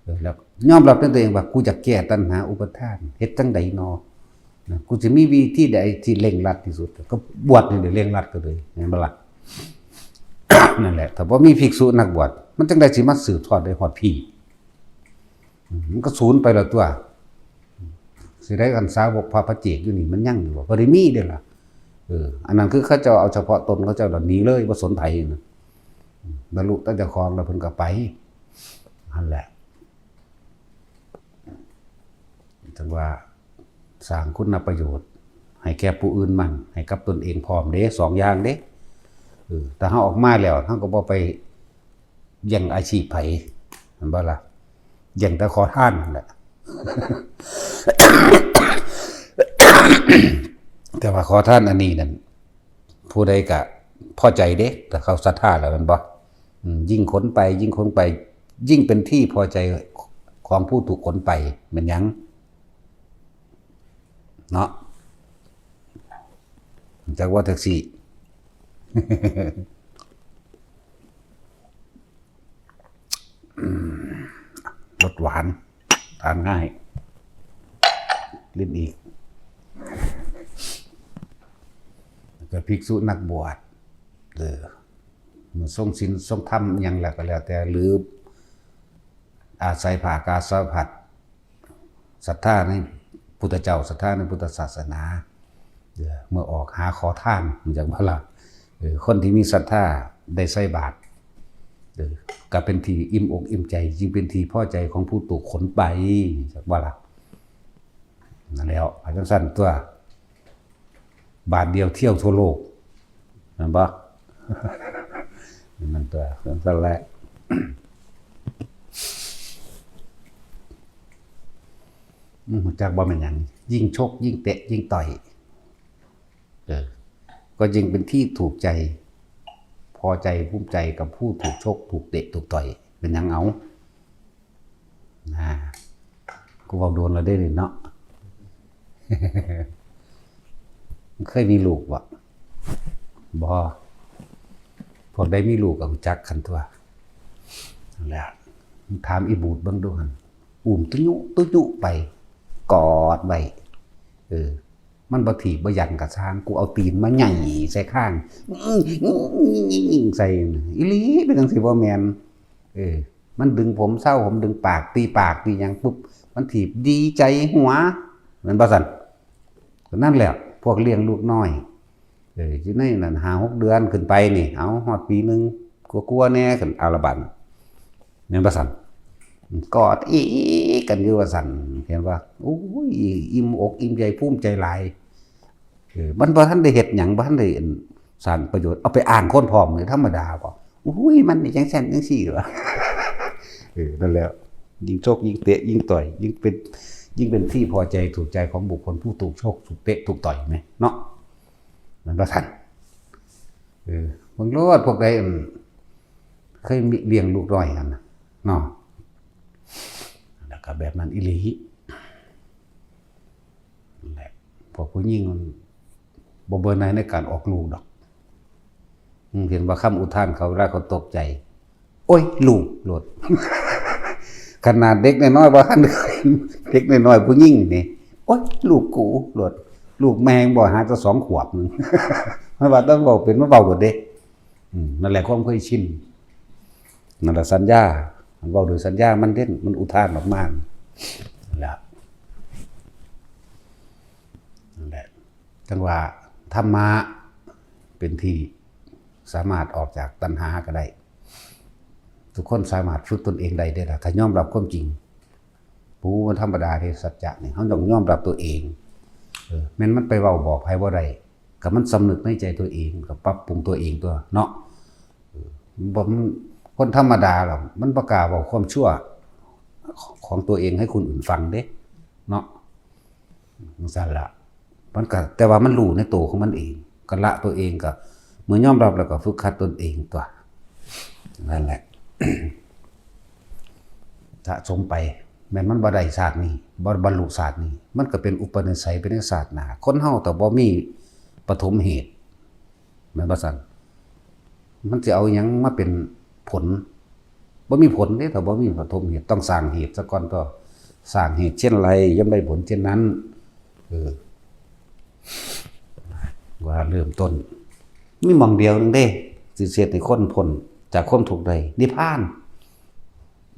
เออ แล้วยอมรับในตัวเองว่ากูจะแก้ตัณหาอุปาทาน เฮ็ดจั่งใดนอ นะ กูจะมีวิธีใดที่เร่งรัดที่สุด ก็บวชนี่แหละเร่งรัดก็เลย แม่นบ่ล่ะ นั่นแหละ ถ้าบ่มีภิกษุนักบวช มันจั่งใดสิมาสืบทอดได้ฮอดพี้ อืม มันก็สูญไปแล้วตัว สิได้กันสาวกพระปัจเจกอยู่นี่มันยังอยู่บ่ บ่ได้มีเด้อล่ะ เออ อันนั้นคือเขาเจ้าเอาเฉพาะตนเขาเจ้าแล้วหนีเลย บ่สนไผนะ บรรลุแต่เจ้าของแล้วเพิ่นก็ไป นั่นแหละ จังว่าสร้างคุณประโยชน์ให้แก่ผู้อื่นมั่ง ให้กับตนเองพร้อมเด้ สองอย่างเด้ เออ ถ้าเฮาออกมาแล้ว เฮาก็บ่ไปแย่งอาชีพไผ แม่นบ่ล่ะ แย่งแต่ขอทานนั่นแหละ แต่ว่าขอทานอันนี้นั่น ผู้ใดก็พอใจเด้ ถ้าเขาศรัทธาแล้วแม่นบ่ อืม ยิ่งขนไป ยิ่งขนไป ยิ่งเป็นที่พอใจของผู้ถูกขนไป แม่นหยัง เนาะ จักว่าแท็กซี่ อืม รสหวาน ทานง่าย ลิ้นอีก แล้วก็ภิกษุนักบวช เออ มันทรงศีลทรงธรรมอิหยังแล้วก็แล้วแต่ หรืออาศัยผ้ากาสาวพัสตร์ ศรัทธาในพุทธเจ้า ศรัทธาในพุทธศาสนา เออ เมื่อออกหาขอทาน มันจักว่าล่ะ เออ คนที่มีศรัทธาได้ใส่บาตร เออ ก็เป็นที่อิ่มอกอิ่มใจ ยิ่งเป็นที่พอใจของผู้ถูกขนไป จักว่าล่ะ นั่นแหล้ว อาจารย์สั้นตัว บาทเดียวเที่ยวทั่วโลก แม่นบ่ นั่นตัว จั่งซั่นแหละ อืม รู้จักบ่แม่นหยัง ยิ่งชก ยิ่งเตะ ยิ่งต่อย เออ ก็ยิ่งเป็นที่ถูกใจ พอใจ ภูมิใจกับผู้ถูกชก ถูกเตะ ถูกต่อย เป็นหยังเอา นะ กูเว้าโดนแล้วเด้นี่เนาะ เคยมีลูกบ่ บ่ พวกใดมีลูกก็รู้จักกันตัว นั่นแหละ ถามอีบูดเบิ่งดูหั่น อุ้มตุยุตุยุไป กอดไว้ เออ มันบ่ถีบบ่ยันกะซ่าง กูเอาตีนมาไหย่ใส่ข้าง ใส่ อีหลี เป็นจั่งซี้บ่แม่น เออ มันดึงผมเซา ผมดึงปาก ตีปาก ตีหยังปุ๊บ มันถีบดีใจหัว แม่นบ่ซั่น ก็นั่นแหละ พวกเลี้ยงลูกน้อย เออ อยู่ในนั้น ห้าหกเดือนขึ้นไปนี่ เอา ฮอดปีหนึ่ง กลัวๆแน่ ขึ้น เอาละบัด แม่นบ่ซั่น กอดอีกกันอยู่ว่าซั่น เห็นบ่ โอ้ย อิ่มอกอิ่มใจ ภูมิใจหลาย เออ มันบ่ทันได้เฮ็ดหยัง บ่ทันได้ อัน สร้างประโยชน์ เอาไปอ้างคนพร้อมนี่ธรรมดาบ่ อุ้ย มันนี่จั่งซั่นจั่งซี้ว่ะ เออ นั่นแหละ ยิ่งชก ยิ่งเตะ ยิ่งต่อย ยิ่งเป็น ยิ่งเป็นที่พอใจถูกใจของบุคคลผู้ถูกชก ถูกเตะ ถูกต่อยแหม เนาะ แม่นบ่ซั่น เออ เบิ่งโลด พวกใด อืม เคยมีเลี้ยงลูกน้อยหั่นน่ะ เนาะ แล้วก็แบบนั้นอีหลี นั่นแหละ พวกผู้หญิงมันบ่เบื่อหน่ายในการออกลูกดอก อืม เห็นว่าคำอุทานเขา เวลาเขาตกใจ โอ๊ย ลูก โลด ขนาดเด็กน้อยๆ บ่ทันเคย เด็กน้อยๆ ผู้หญิงนี่ โอ๊ย ลูกกู โลด ลูกแม่งบ่หาแต่สองขวบหนึ่ง มันว่าแต่เว้าเป็น มันเว้าโลดเด้ อืม นั่นแหละความเคยชิน นั่นแหละสัญญา เว้าโดยสัญญามันเด่น มันอุทานออกมานั่นแหละ นั่นแหละ จั่งว่าธรรมะเป็นที่สามารถออกจากตัณหาก็ได้ ทุกคนสามารถฝึกตนเองได้เด้อล่ะ ถ้ายอมรับความจริง ปูมันธรรมดาเด้ สัจจะนี่ เฮาต้องยอมรับตัวเอง เออ แม่นมันไปเว้าบอกไผบ่ได้ ก็มันสำนึกในใจตัวเอง ก็ปรับปรุงตัวเองตัวเนาะ เออ บ่ มัน คนธรรมดาหรอก มันบ่กล้าเว้าความชั่วของตัวเองให้คนอื่นฟังเด้ เนาะ จั่งซั้นล่ะ มันก็ แต่ว่ามันรู้ในตัวของมันเอง ก็ละตัวเองก็ เมื่อยอมรับแล้วก็ฝึกหัดตนเองตัว นั่นแหละ สะสมไป แม่นมันบ่ได้ชาตินี้ บ่บรรลุชาตินี้ มันก็เป็นอุปนิสัยไปในชาติหน้า คนเฮาถ้าบ่มีปฐมเหตุ แม่นบ่ซั่น มันสิเอาหยังมาเป็นผล บ่มีผลเด้ ถ้าบ่มีปฐมเหตุ ต้องสร้างเหตุซะก่อนตั๊ว สร้างเหตุเช่นไร ย่อมได้ผลเช่นนั้น เออ ว่าเริ่มต้น มีหม่องเดียวหนึ่งเด้ สิเฮ็ดให้คนพ้นจากความทุกข์ได้ นิพพาน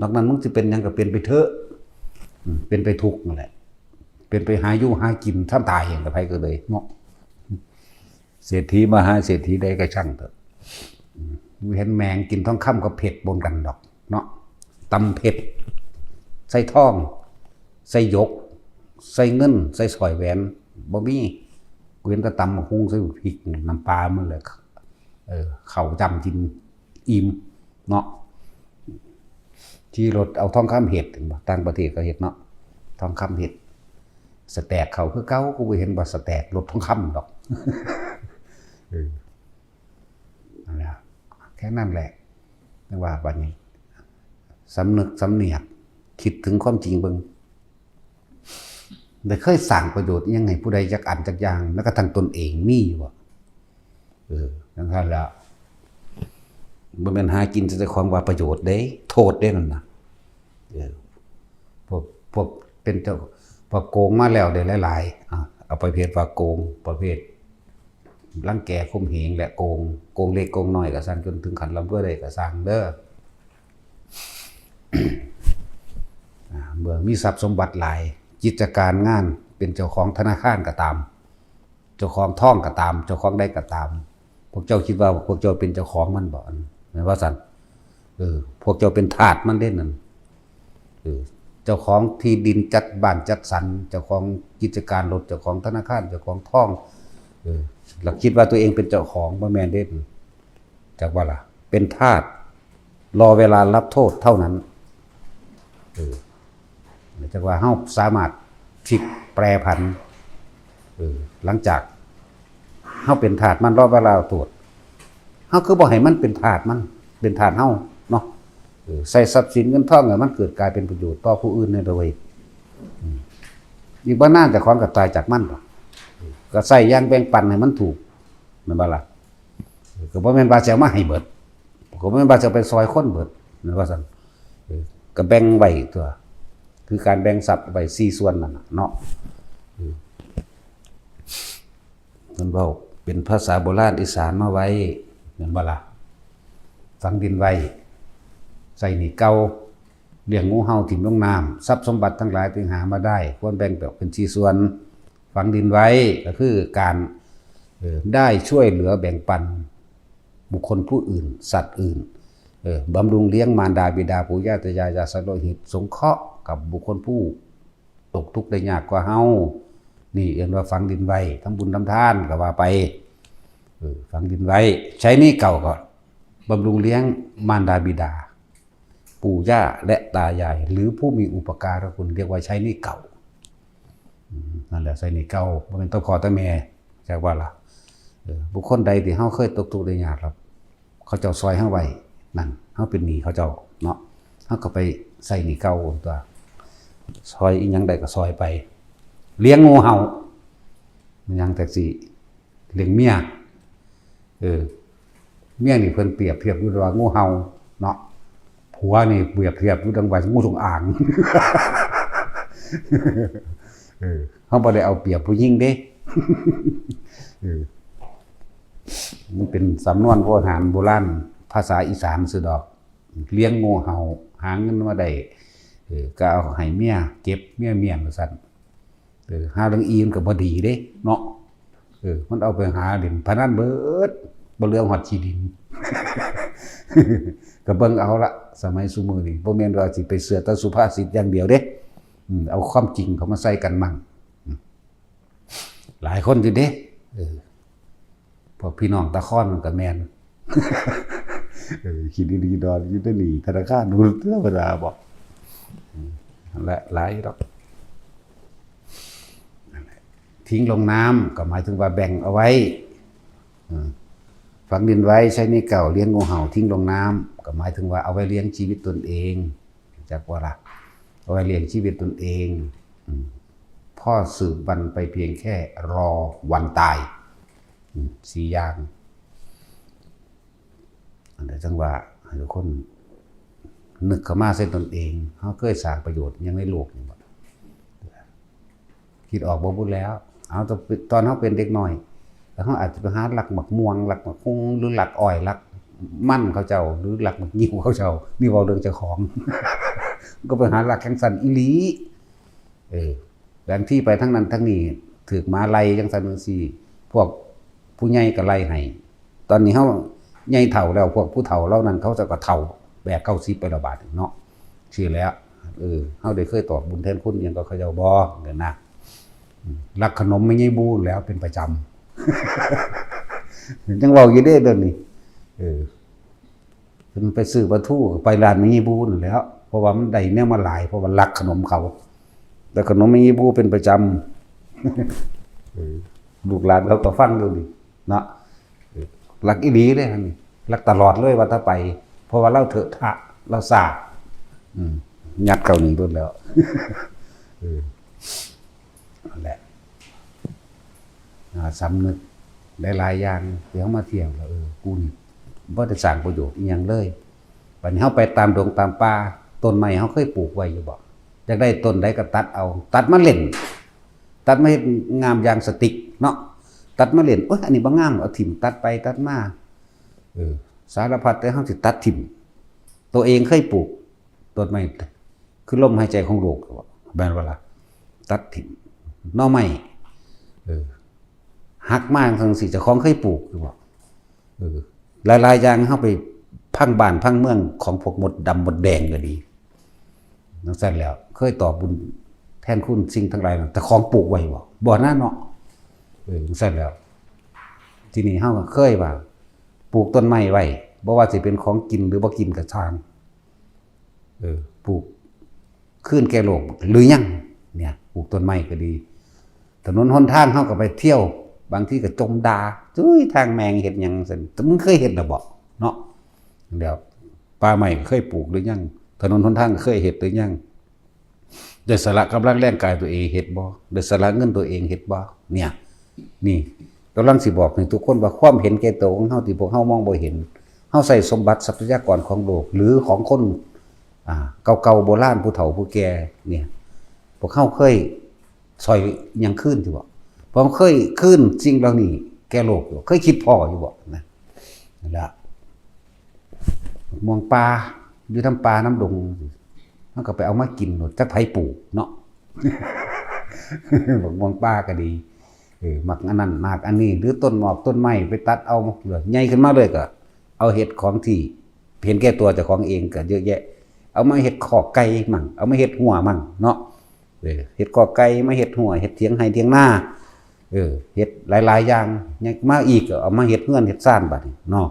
นอกนั้นมึงสิเป็นหยังก็เป็นไปเถอะ อืม เป็นไปทุกข์นั่นแหละ เป็นไปหาอยู่หากิน ทำตายอย่างกับไผก็เลยเนาะ เศรษฐีมหาเศรษฐีใดก็ช่างเถอะ อืม เห็นแมงกินทองคำกับเพชรปนกันดอกเนาะ ตำเพชร ใส่ทอง ใส่หยก ใส่เงิน ใส่สร้อยแหวน บ่มี กูเห็นแต่ตำบักหุ่งใส่พริก น้ำปลามันแหละ เออ เข้าจ้ำกินอิ่มเนาะ ขี่รถเอาทองคำเฮ็ด เห็นบ่ ต่างประเทศก็เฮ็ดเนาะ ทองคำเฮ็ด สแต็กเข้าคือเก่า กูบ่เห็นว่าสแต็กรถทองคำดอก เออ นั่นแหละ แค่นั้นแหละ จั่งว่าบัดนี้ สำนึกสำเนียก คิดถึงความจริงเบิ่ง ได้เคยสร้างประโยชน์อิหยังให้ผู้ใดจักอันจักอย่าง แม้กระทั่งตนเองมีอยู่บ่ เออ จั่งซั้นแหละ บ่แม่นหากินแต่เจ้าของว่าประโยชน์เด้ โทษเด้นั่นน่ะ เออ พวก พวกเป็นเจ้า พวกโกงมาแล้วได้หลายๆ อ่ะ เอาประเภทว่าโกง ประเภทรังแกข่มเหงและโกง โกงเล็กโกงน้อยก็ซ่าง จนถึงขั้นร่ำรวยได้ก็ซ่างเด้อ อ่า เมื่อมีทรัพย์สมบัติหลาย กิจการงาน เป็นเจ้าของธนาคารก็ตาม เจ้าของทองก็ตาม เจ้าของใดก็ตาม พวกเจ้าคิดว่าพวกเจ้าเป็นเจ้าของมันบ่ แม่นว่าซั่น เออ พวกเจ้าเป็นทาสมันเด้นั่น เออ เจ้าของที่ดินจัดบ้านจัดสรร เจ้าของกิจการรถ เจ้าของธนาคาร เจ้าของทอง เออ แล้วคิดว่าตัวเองเป็นเจ้าของ บ่แม่นเด้ จักว่าล่ะ เป็นทาส รอเวลารับโทษเท่านั้น เออ จักว่าเฮาสามารถพลิกแปรผัน เออ หลังจากเฮาเป็นทาสมัน รอเวลารับโทษ เฮาคือบ่ให้มันเป็นทาสมัน เป็นทาสเฮาเนาะ เออ ใส่ทรัพย์สินเงินทองให้มันเกิดกลายเป็นประโยชน์ต่อผู้อื่นแหน่เด้อเว้ย อืม อีกบ่นานเจ้าของก็ตายจากมันดอก ก็ใช้อย่างแบ่งปันให้มันถูก แม่นบ่ล่ะ ก็บ่แม่นว่าสิเอามาให้เบิด ก็บ่แม่นว่าสิเอาไปซอยคนเบิด แม่นว่าซั่น เออ ก็แบ่งไว้ตั๊ว คือการแบ่งทรัพย์ไว้สี่ส่วนนั่นน่ะเนาะ เออ เพิ่นเว้าเป็นภาษาโบราณอีสานมาไว้ แม่นบ่ล่ะ ฝังดินไว้ ใช้หนี้เก่า เลี้ยงงูเห่าถิ่มลงน้ำ ทรัพย์สมบัติทั้งหลายที่หามาได้ ควรแบ่งออกเป็นสี่ส่วน ฝังดินไว้ ก็คือการ เอ่อ ได้ช่วยเหลือแบ่งปันบุคคลผู้อื่น สัตว์อื่น เอ่อ บำรุงเลี้ยงมารดาบิดาปู่ย่าตายาย ญาติสายโลหิต สงเคราะห์กับบุคคลผู้ตกทุกข์ได้ยากกว่าเฮา นี่เอิ้นว่าฝังดินไว้ ทำบุญทำทานก็ว่าไป เออ ฝังดินไว้ ใช้หนี้เก่าก็บำรุงเลี้ยงมารดาบิดา ปู่ย่าและตายาย หรือผู้มีอุปการะคุณ เรียกว่าใช้หนี้เก่า อืม นั่นแหละ ใช้หนี้เก่า บ่แม่นตะพ่อตะแม่ จักว่าล่ะ เออ บุคคลใดที่เฮาเคยตกทุกข์ได้ยากแล้ว เขาเจ้าซอยเฮาไว้ นั่น เฮาเป็นหนี้เขาเจ้าเนาะ เฮาก็ไปใช้หนี้เก่าตั๊ว ซอยอิหยังได้ก็ซอยไป เลี้ยงงูเห่า มันหยังจักสิ เลี้ยงเมีย เออ เมียนี่เพิ่นเปรียบเทียบอยู่ว่างูเห่าเนาะ ผัวนี่เปรียบเทียบอยู่ดังว่างูจงอาง เออ เฮาบ่ได้เอาเปรียบผู้หญิงเด้ เออ มันเป็นสำนวนโบราณ โบราณ ภาษาอีสานซื่อดอก เลี้ยงงูเห่า หาเงินมาได้ เออ ก็เอาให้เมียเก็บ เมียเมี้ยงว่าซั่น เออ หาเรื่องอีมันก็บ่ดีเด้เนาะ เออ มันเอาไปหาเล่นพนันเบิด บ่เหลือฮอดขี้ดิน ก็เบิ่งเอาละ สมัยซุมื้อนี้ บ่แม่นว่าสิไปเชื่อแต่สุภาษิตอย่างเดียวเด้ อืม เอาความจริงเข้ามาใส่กันมั่ง อืม หลายคนอยู่เด้ เออ พวกพี่น้องตาคอนมันก็แม่น เออ ขี้ดินขี้ดอนอยู่ในนี่ ธนาคารธรรมดาบ่ อืม และหลายดอก ทิ้งลงน้ำก็หมายถึงว่าแบ่งเอาไว้ อืม ฝังดินไว้ ใช้ไม้เก่าเลี้ยงงูเห่า ทิ้งลงน้ำก็หมายถึงว่าเอาไว้เลี้ยงชีวิตตนเอง จักว่าละ เอาไว้เลี้ยงชีวิตตนเอง อืม พ่อสืบวันไปเพียงแค่รอวันตาย อืม สี่อย่าง อันนี้จังว่าให้ทุกคน นึกเข้ามาใส่ตนเอง เฮาเคยสร้างประโยชน์หยังในโลกนี่บ่ คิดออกบ่บุญแล้ว เอาตอน ตอนเฮาเป็นเด็กน้อย แล้วเฮาอาจจะไปหาลักหมากม่วง ลักหมากฮุ่ง หรือลักอ้อย ลักมันเขาเจ้า หรือลักหมากงิ้วเขาเจ้า นี่เว้าเรื่องเจ้าของ ก็ไปหาลักจั่งซั่นอีหลี เออ บางทีไปทางนั้นทางนี้ ถืกหมาไล่จั่งซั่นจั่งซี้ พวกผู้ใหญ่ก็ไล่ให้ ตอนนี้เฮาใหญ่เฒ่าแล้ว พวกผู้เฒ่าเหล่านั้นเขาเจ้าก็เฒ่า แปดเก้าสิบไปแล้วบาดนี้เนาะ ซี้แหล้ว เออ เฮาได้เคยตอบบุญแทนคุณหยังกับเขาเจ้าบ่ เด้อนะ อืม ลักขนมแม่ใหญ่บู้แหล้วเป็นประจำ ยังเว้าอยู่เด้เดี๋ยวนี้ เออ เพิ่นไปซื้อปลาทูก็ไปร้านแม่ใหญ่บู้นั่นแหล้ว เพราะว่ามันได้แนวมาหลาย เพราะว่าลักขนมเขา แต่ขนมแม่ใหญ่บู้เป็นประจำ เออ ลูกหลานเขาก็ฟังอยู่นี่เนาะ เออ ลักอีหลีเด้ อันนี้ ลักตลอดเลยว่าถ้าไป เพราะว่าลาวเถอะทะ ลาวซ่า อืม ยัดเข้านี่โลดแล้ว เออ นั่นแหละ อ่า สำนึกหลายๆอย่างที่เฮามาเที่ยวแล้ว เออ กูนี่บ่ได้สร้างประโยชน์อีหยังเลย บัดนี้เฮาไปตามดงตามป่า ต้นไม้เฮาเคยปลูกไว้อยู่บ่ อยากได้ต้นใดก็ตัดเอา ตัดมาเล่น ตัดมาเฮ็ดงามอย่างสติกเนาะ ตัดมาเล่น โอ๊ย อันนี้บ่งาม เอาถิ่ม ตัดไปตัดมา เออ สารพัดแต่เฮาสิตัดถิ่ม ตัวเองเคยปลูกต้นไม้ คือลมหายใจของโลก แม่นบ่ล่ะ ตัดถิ่ม หน่อไม้ เออ หักมาจั่งซี้ เจ้าของเคยปลูกอยู่บ่ เออ หลายๆอย่างเฮาไปพังบ้านพังเมืองของพวกมดดำมดแดงก็ดี จั่งซั่นแหล้ว เคยตอบบุญแทนคุณสิ่งทั้งหลายนั้น แต่ของปลูกไว้บ่ บ่นะเนาะ เออ จั่งซั่นแหล้ว ทีนี้เฮาก็เคยว่า ปลูกต้นไม้ไว้ บ่ว่าสิเป็นของกินหรือบ่กินก็ช่าง เออ ปลูกคืนแก่โลกหรือยัง เนี่ย ปลูกต้นไม้ก็ดี ถนนหนทางเฮาก็ไปเที่ยว บางทีก็จมด่า จุ้ย ทางแม่งเฮ็ดหยังซั่น แต่มึงเคยเฮ็ดน่ะบ่ เนาะ แล้วป่าไม้เคยปลูกหรือยัง ถนนหนทางเคยเฮ็ดหรือยัง ได้สละกำลังแรงกายตัวเองเฮ็ดบ่ ได้สละเงินตัวเองเฮ็ดบ่ เนี่ย นี่กำลังสิบอกให้ทุกคนว่าความเห็นแก่ตัวของเฮาที่พวกเฮามองบ่เห็น เฮาใช้สมบัติทรัพยากรของโลกหรือของคน อ่า เก่าๆโบราณผู้เฒ่าผู้แก่เนี่ย พวกเฮาเคยซ่อยหยังคืนอยู่บ่ พวกเฮาเคยคืนสิ่งเหล่านี้แก่โลกอยู่บ่ เคยคิดพ้ออยู่บ่นะ นั่นล่ะ ม่วงป่า อยู่นำป่านำดง มันก็ไปเอามากินโลด จักไผปลูกเนาะ บักม่วงป่าก็ดี เออ หมากอันนั้น หมากอันนี้ หรือต้นหมอกต้นไม้ไปตัดเอา ใหญ่ขึ้นมาเลยก็เอาเฮ็ดของที่เห็นแก่ตัวเจ้าของเองก็เยอะแยะ เอามาเฮ็ดคอกไก่มั่ง เอามาเฮ็ดรั้วมั่งเนาะ เออ เฮ็ดคอกไก่ มาเฮ็ดรั้ว เฮ็ดเถียงไฮ่เถียงนา เออ เฮ็ดหลายๆอย่าง ยังมาอีกก็เอามาเฮ็ดเฮือนเฮ็ดซานบัดนี้เนาะ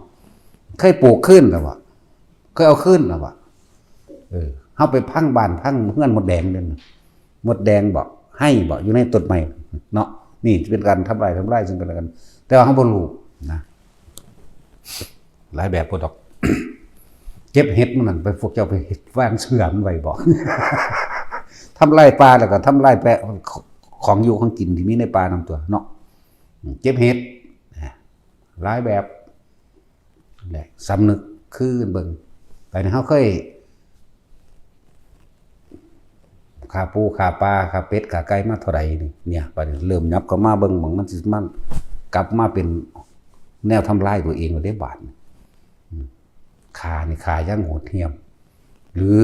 เคยปลูกคืนแล้วบ่ เคยเอาคืนแล้วบ่ เออ เฮาไปพังบ้านพังเฮือนมดแดงเด้อ มดแดงบ่ ไฮ่บ่ อยู่ในต้นไม้เนาะ นี่เป็นการทำลาย ทำลายซึ่งกันและกัน แต่ว่าเฮาบ่รู้นะ หลายแบบพุ้นดอก เก็บเห็ดมันนั่น ไป พวกเจ้าไปเฮ็ดบ้านเชื่อมันไว้บ่ ทำลายป่าแล้วก็ทำลายแปะ ของอยู่ของกินที่มีในป่านำตั๊วเนาะ เก็บเห็ด หลายแบบ และสำนึกคืนเบิ่ง แต่นี่เฮาเคย ฆ่าปูฆ่าปลา ฆ่าเป็ดฆ่าไก่มาเท่าใดนี่ เนี่ย บัดนี้เริ่มยับเข้ามาเบิ่ง หม่องมันสิ มันกลับมาเป็นแนวทำลายตัวเองแล้วเด้บาดนี้ อืม ฆ่านี่ฆ่าอย่างโหดเหี้ยม หรือ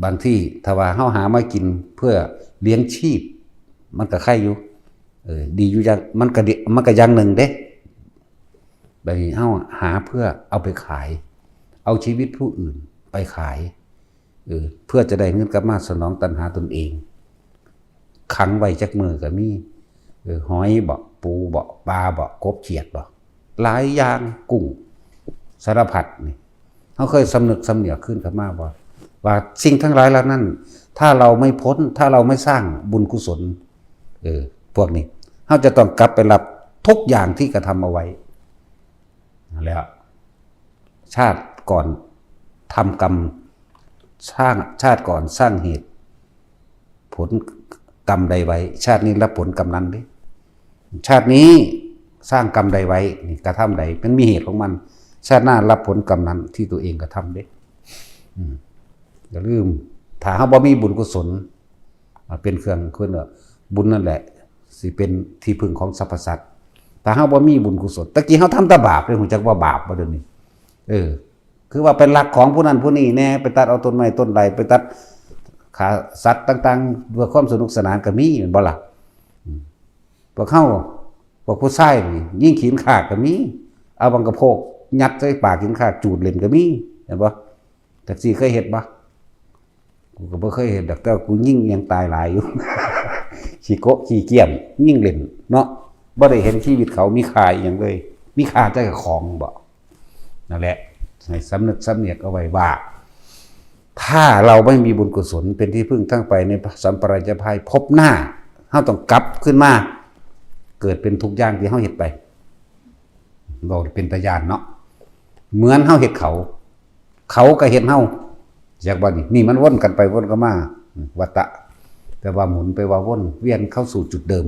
บางที่ถ้าว่าเฮาหามากินเพื่อเลี้ยงชีพ มันก็ไคอยู่ เออ ดีอยู่อย่าง มันก็ดี มันก็อย่างหนึ่งเด้ บัดนี้เฮาหาเพื่อเอาไปขาย เอาชีวิตผู้อื่นไปขาย เออ เพื่อจะได้เงินกลับมาสนองตัณหาตนเอง ขังไว้จักมื้อก็มี เออ หอยบ่ ปูบ่ ปลาบ่ กบเขียดบ่ หลายอย่าง กุ้ง สารพัดนี่ เฮาเคยสำนึกสำเนียกคืนกลับมาบ่ ว่าสิ่งทั้งหลายเหล่านั้น ถ้าเราไม่พ้น ถ้าเราไม่สร้างบุญกุศล เออ พวกนี้ เฮาจะต้องกลับไปรับทุกอย่างที่กระทำเอาไว้ แล้ว ชาติก่อนทำกรรม สร้าง ชาติก่อนสร้างเหตุ ผลกรรมใดไว้ ชาตินี้รับผลกรรมนั้นเด้ ชาตินี้สร้างกรรมใดไว้ นี่กระทำใด มันมีเหตุของมัน ชาติหน้ารับผลกรรมนั้นที่ตัวเองกระทำเด้ อืม อย่าลืม ถ้าเฮาบ่มีบุญกุศล อ่า เป็นเครื่อง เพิ่นว่าบุญนั่นแหละ สิเป็นที่พึ่งของสรรพสัตว์ ถ้าเฮาบ่มีบุญกุศล ตะกี้เฮาทำแต่บาปเลย ฮู้จักว่าบาปบ่เดี๋ยวนี้ เออ คือว่าไปลักของผู้นั้นผู้นี้แน่ ไปตัดเอาต้นไม้ต้นใด ไปตัดฆ่าสัตว์ต่างๆ เพื่อความสนุกสนานก็มี แม่นบ่ล่ะ อืม พวกเฮา พวกผู้ชายนี่ ยิงขี้ข้าก็มี เอาบังกะโพกยัดใส่ปากขี้ข้าจูดเล่นก็มี เห็นบ่ จักซี่เคยเฮ็ดบ่ กูก็บ่เคยเฮ็ดดอก แต่ว่ากูยิงอิหยังตายหลายอยู่ ขี้โกะขี้เกี้ยม ยิงเล่นเนาะ บ่ได้เห็นชีวิตเขามีค่าอิหยังเลย มีค่าแต่ของบ่ นั่นแหละ ให้สำนึกสำเนียกเอาไว้ว่า ถ้าเราไม่มีบุญกุศลเป็นที่พึ่งทั้งไปในสัมปรายภพหน้า เฮาต้องกลับขึ้นมา เกิดเป็นทุกอย่างที่เฮาเฮ็ดไป เว้าเป็นตาย้านเนาะ เหมือนเฮาเฮ็ดเขา เขาก็เฮ็ดเฮา จักบ่นี่ นี่มันวนกันไปวนกันมา วัฏฏะ แต่ว่าหมุนไปว่าวน เวียนเข้าสู่จุดเดิม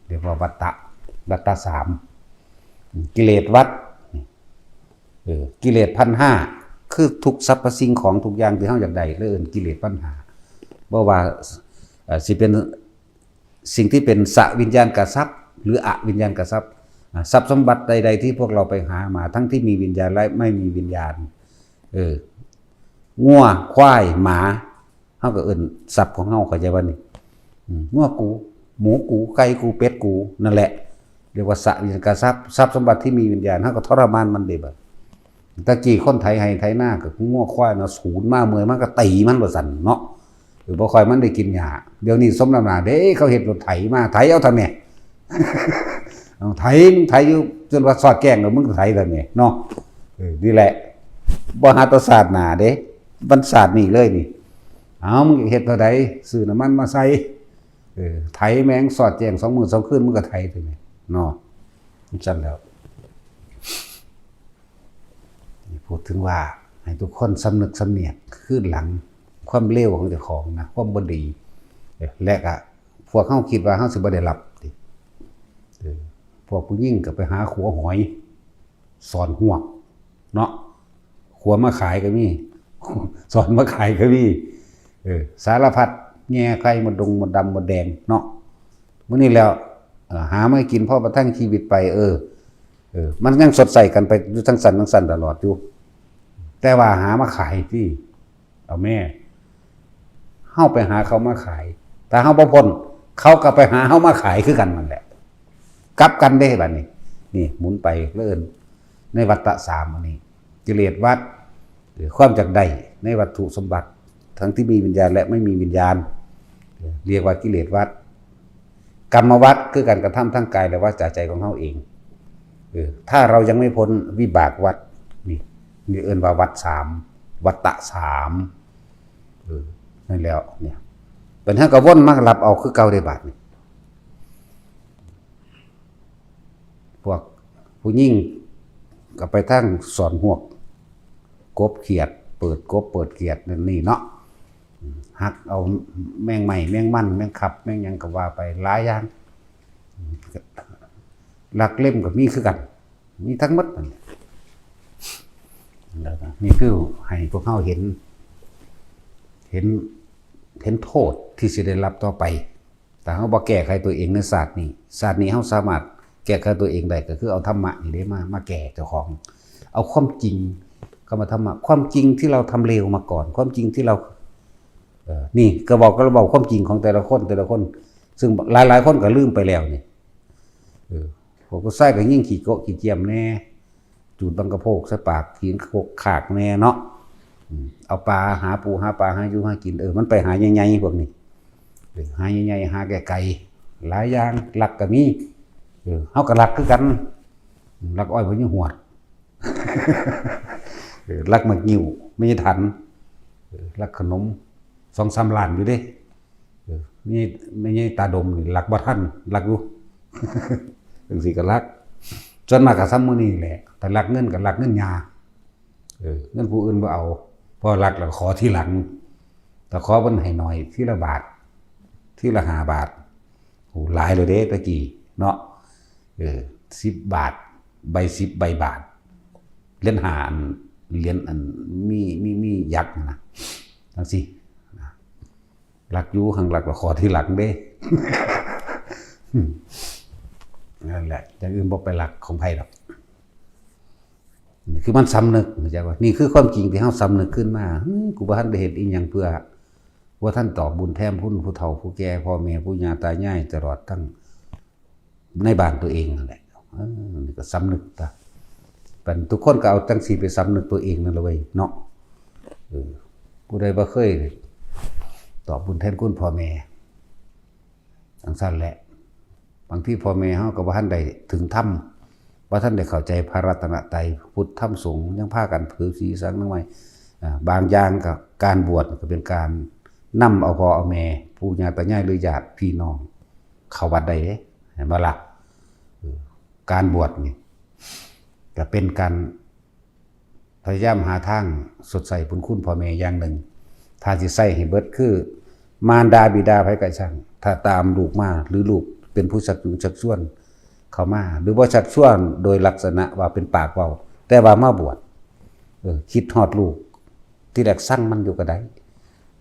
เรียกว่าวัฏฏะ วัฏฏะสาม กิเลสวัฏ เออ กิเลสพันห้า คือทุกสรรพสิ่งของทุกอย่างที่เฮาอยากได้ เลยเอิ้นกิเลสพันห้า บ่ว่า เอ่อ สิเป็นสิ่งที่เป็นสวิญญาณกทรัพย์ หรืออวิญญาณกทรัพย์ อ่า ทรัพย์สมบัติใดๆที่พวกเราไปหามา ทั้งที่มีวิญญาณและไม่มีวิญญาณ เออ งัว ควาย หมา เฮาก็เอิ้นทรัพย์ของเฮา เข้าใจบ่นี่ อืม งัวกู หมูกู ไก่กู เป็ดกู นั่นแหละ เรียกว่าสวิญญาณกทรัพย์ ทรัพย์สมบัติที่มีวิญญาณ เฮาก็ทรมานมันเด้บัด ตะกี้คนไถไฮ่ไถนาก็งัวควายเนาะ สูนมาเมื่อยมันก็ตีมันว่าซั่นเนาะ เออ บ่ค่อยมันได้กินหญ้า เดี๋ยวนี้สมน้ำหน้าเด้ เขาเฮ็ดรถไถมา ไถเอาเถาะแม่ เอาไถ มึงไถอยู่จนว่าซอดแจ้งแล้ว มึงก็ไถเถาะแม่เนาะ เออ นี่แหละ บ่หาแต่ชาติหน้าเด้ มันชาตินี้เลยนี่ เอา มึงอยากเฮ็ดเท่าใด ซื้อน้ำมันมาใส่ เออ ไถแม่งซอดแจ้งสองมื้อสองคืน มึงก็ไถเถาะแม่เนาะ จั่งซั่นแล้ว พูดถึงว่าให้ทุกคนสำนึกสำเนียกคืนหลังความเลวของเจ้าของนะ ความบ่ดี และก็พวกเฮาคิดว่าเฮาสิบ่ได้รับติ เออ พวกผู้หญิงก็ไปหาขัวหอย ซ่อนฮวก เนาะ ขัวมาขายก็มี ซ่อนมาขายก็มี เออ สารพัด แง่ไข่ มดดง มดดำ มดแดง เนาะ มื้อนี้แล้ว เอ่อ หามาให้กินพอประทังชีวิตไป เออ เออ มันยังสดใสกันไปอยู่จั่งซั้นจั่งซั้นตลอดอยู่ แต่ว่าหามาขายติ เอาแม่ เฮาไปหาเขามาขาย ถ้าเฮาบ่พ้น เขาก็ไปหาเฮามาขายคือกันนั่นแหละ กลับกันเด้บัดนี้ นี่หมุนไปเรื่อยในวัฏฏะสามอันนี้ กิเลสวัฏ หรือความอยากได้ในวัตถุสมบัติ ทั้งที่มีวิญญาณและไม่มีวิญญาณ เรียกว่ากิเลสวัฏ กรรมวัฏ คือการกระทำทางกายและวาจาใจของเฮาเอง เออ ถ้าเรายังไม่พ้นวิบากวัฏ นี่ นี่เอิ้นว่าวัฏสาม วัฏฏะสาม เออ นั่นแล้วเนี่ย เป็นเฮาก็วนมารับเอาคือเก่าเด้บัดนี้ พวกผู้หญิงก็ไปทางซ่อนฮวก กบเขียด เปิดกบเปิดเขียดนั่นนี่เนาะ หักเอาแมงไม้ แมงมัน แมงขับ แมงหยังก็ว่าไปหลายอย่าง ลักเล็มก็มีคือกัน มีทั้งหมดนั่นแหละ นี่คือให้พวกเฮาเห็น เห็น เห็นโทษที่สิได้รับต่อไป ถ้าเฮาบ่แก้ไขตัวเองในชาตินี้ ชาตินี้เฮาสามารถแก้ไขตัวเองได้ ก็คือเอาธรรมะนี่เด้มา มาแก้เจ้าของ เอาความจริง คำว่าธรรมะ ความจริงที่เราทำเลวมาก่อน ความจริงที่เรา เออ นี่ก็บอก ก็บอกความจริงของแต่ละคน แต่ละคน ซึ่งหลายๆคนก็ลืมไปแล้วนี่ เออ พวกผู้ชายก็ยิ่งขี้โกะขี้เจียมแน่ จูดบังกะโพกใส่ปาก กินโคกขากแน่เนาะ อืม เอาปลา หาปูหาปลา หาอยู่หากิน เออ มันไปหาใหญ่ๆพวกนี้ เออ หาใหญ่ๆ หาไกลๆ หลายอย่าง ลักก็มี เออ เฮาก็ลักคือกัน ลักอ้อยพญาหวด เออ ลักหมากงิ้ว ไม่ใช่ถัน เออ ลักขนม สองสามล้านอยู่เด้ เออ ไม่ใช่ ไม่ใช่ตาดมนี่ ลักบ่ทัน ลักอยู่ จังซี่ก็ลัก ส่วนมากก็ซ้ำมื้อนี้แหละ แต่ลักเงินก็ลักเงินยา เออ เงินผู้อื่นบ่เอา พอลักแล้วขอทีหลัง แต่ขอเพิ่นให้หน่อย ทีละบาท ทีละห้าบาท โอ้ หลายเลยเด้ตะกี้เนาะ เออ สิบบาท ใบสิบ ใบบาท เหรียญห้าอัน เหรียญอัน มี มี มียักษ์นะ จังซี่นะ ลักอยู่ หังลักแล้วขอทีหลังเด้ นั่นแหละ อย่างอื่นบ่ไปลักของไผดอก นี่คือมันสำนึก เข้าใจบ่ นี่คือความจริงที่เฮาสำนึกขึ้นมา "อืม กูบ่ทันได้เฮ็ดอีหยังเพื่อ บ่ทันตอบบุญแทนคุณผู้เฒ่าผู้แก่ พ่อแม่ปู่ย่าตายาย ตลอดทั้งในบ้านตัวเองนั่นแหละ" เออ นี่ก็สำนึกซะ บัดทุกคนก็เอาจังซี่ไปสำนึกตัวเองนั่นล่ะเว้ยเนาะ เออ ผู้ใดบ่เคยตอบบุญแทนคุณพ่อแม่ จังซั่นแหละ บางทีพ่อแม่เฮาก็บ่ทันได้ถึงธรรม บ่ทันได้เข้าใจพระรัตนตรัย พุทธธรรมสงฆ์ ยังพากันถือศีลสังฆนำไว้ อ่า บางอย่างก็การบวชก็เป็นการนำเอาพ่อเอาแม่ ปู่ย่าตายาย หรือญาติพี่น้อง เข้าวัดได้เด้ เห็นบ่ล่ะ เออ การบวชนี่ ก็เป็นการ พยายามหาทางชดใช้บุญคุณพ่อแม่อย่างหนึ่ง ถ้าสิใช้ให้เบิดคือ มารดาบิดาไผก็ช่าง ถ้าตามลูกมา หรือลูกเป็นผู้ชักจูงชักชวนเข้ามา หรือว่าชักชวนโดยลักษณะว่าเป็นปากเว้า แต่ว่ามาบวช เออ คิดฮอดลูก ที่แรกสั่งมันอยู่ก็ได้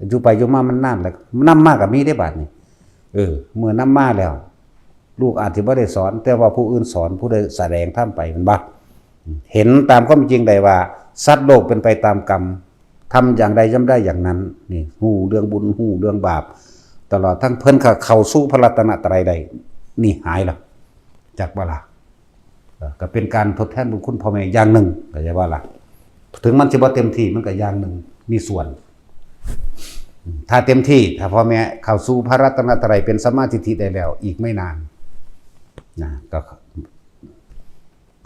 อยู่ไปอยู่มามันนานแล้ว นำมาก็มีได้บาดนี้ เออ เมื่อนำมาแล้ว ลูกอาจสิบ่ได้สอน แต่ว่าผู้อื่นสอน ผู้ใดแสดงธรรมไป แม่นบ่ เห็นตามความจริงได้ว่า สัตว์โลกเป็นไปตามกรรม ทำอย่างใดย่อมได้อย่างนั้น นี่ ฮู้เรื่องบุญ ฮู้เรื่องบาป ตลอดทั้งเพิ่นก็เข้าสู่พระรัตนตรัยได้ นี่หายละ จักบ่ล่ะ เอ่อ ก็เป็นการทดแทนบุญคุณพ่อแม่อย่างหนึ่ง เข้าใจบ่ล่ะ ถึงมันสิบ่เต็มที่ มันก็อย่างหนึ่ง มีส่วน ถ้าเต็มที่ ถ้าพ่อแม่เข้าสู่พระรัตนตรัยเป็นสัมมาทิฏฐิได้แล้ว อีกไม่นาน นะ ก็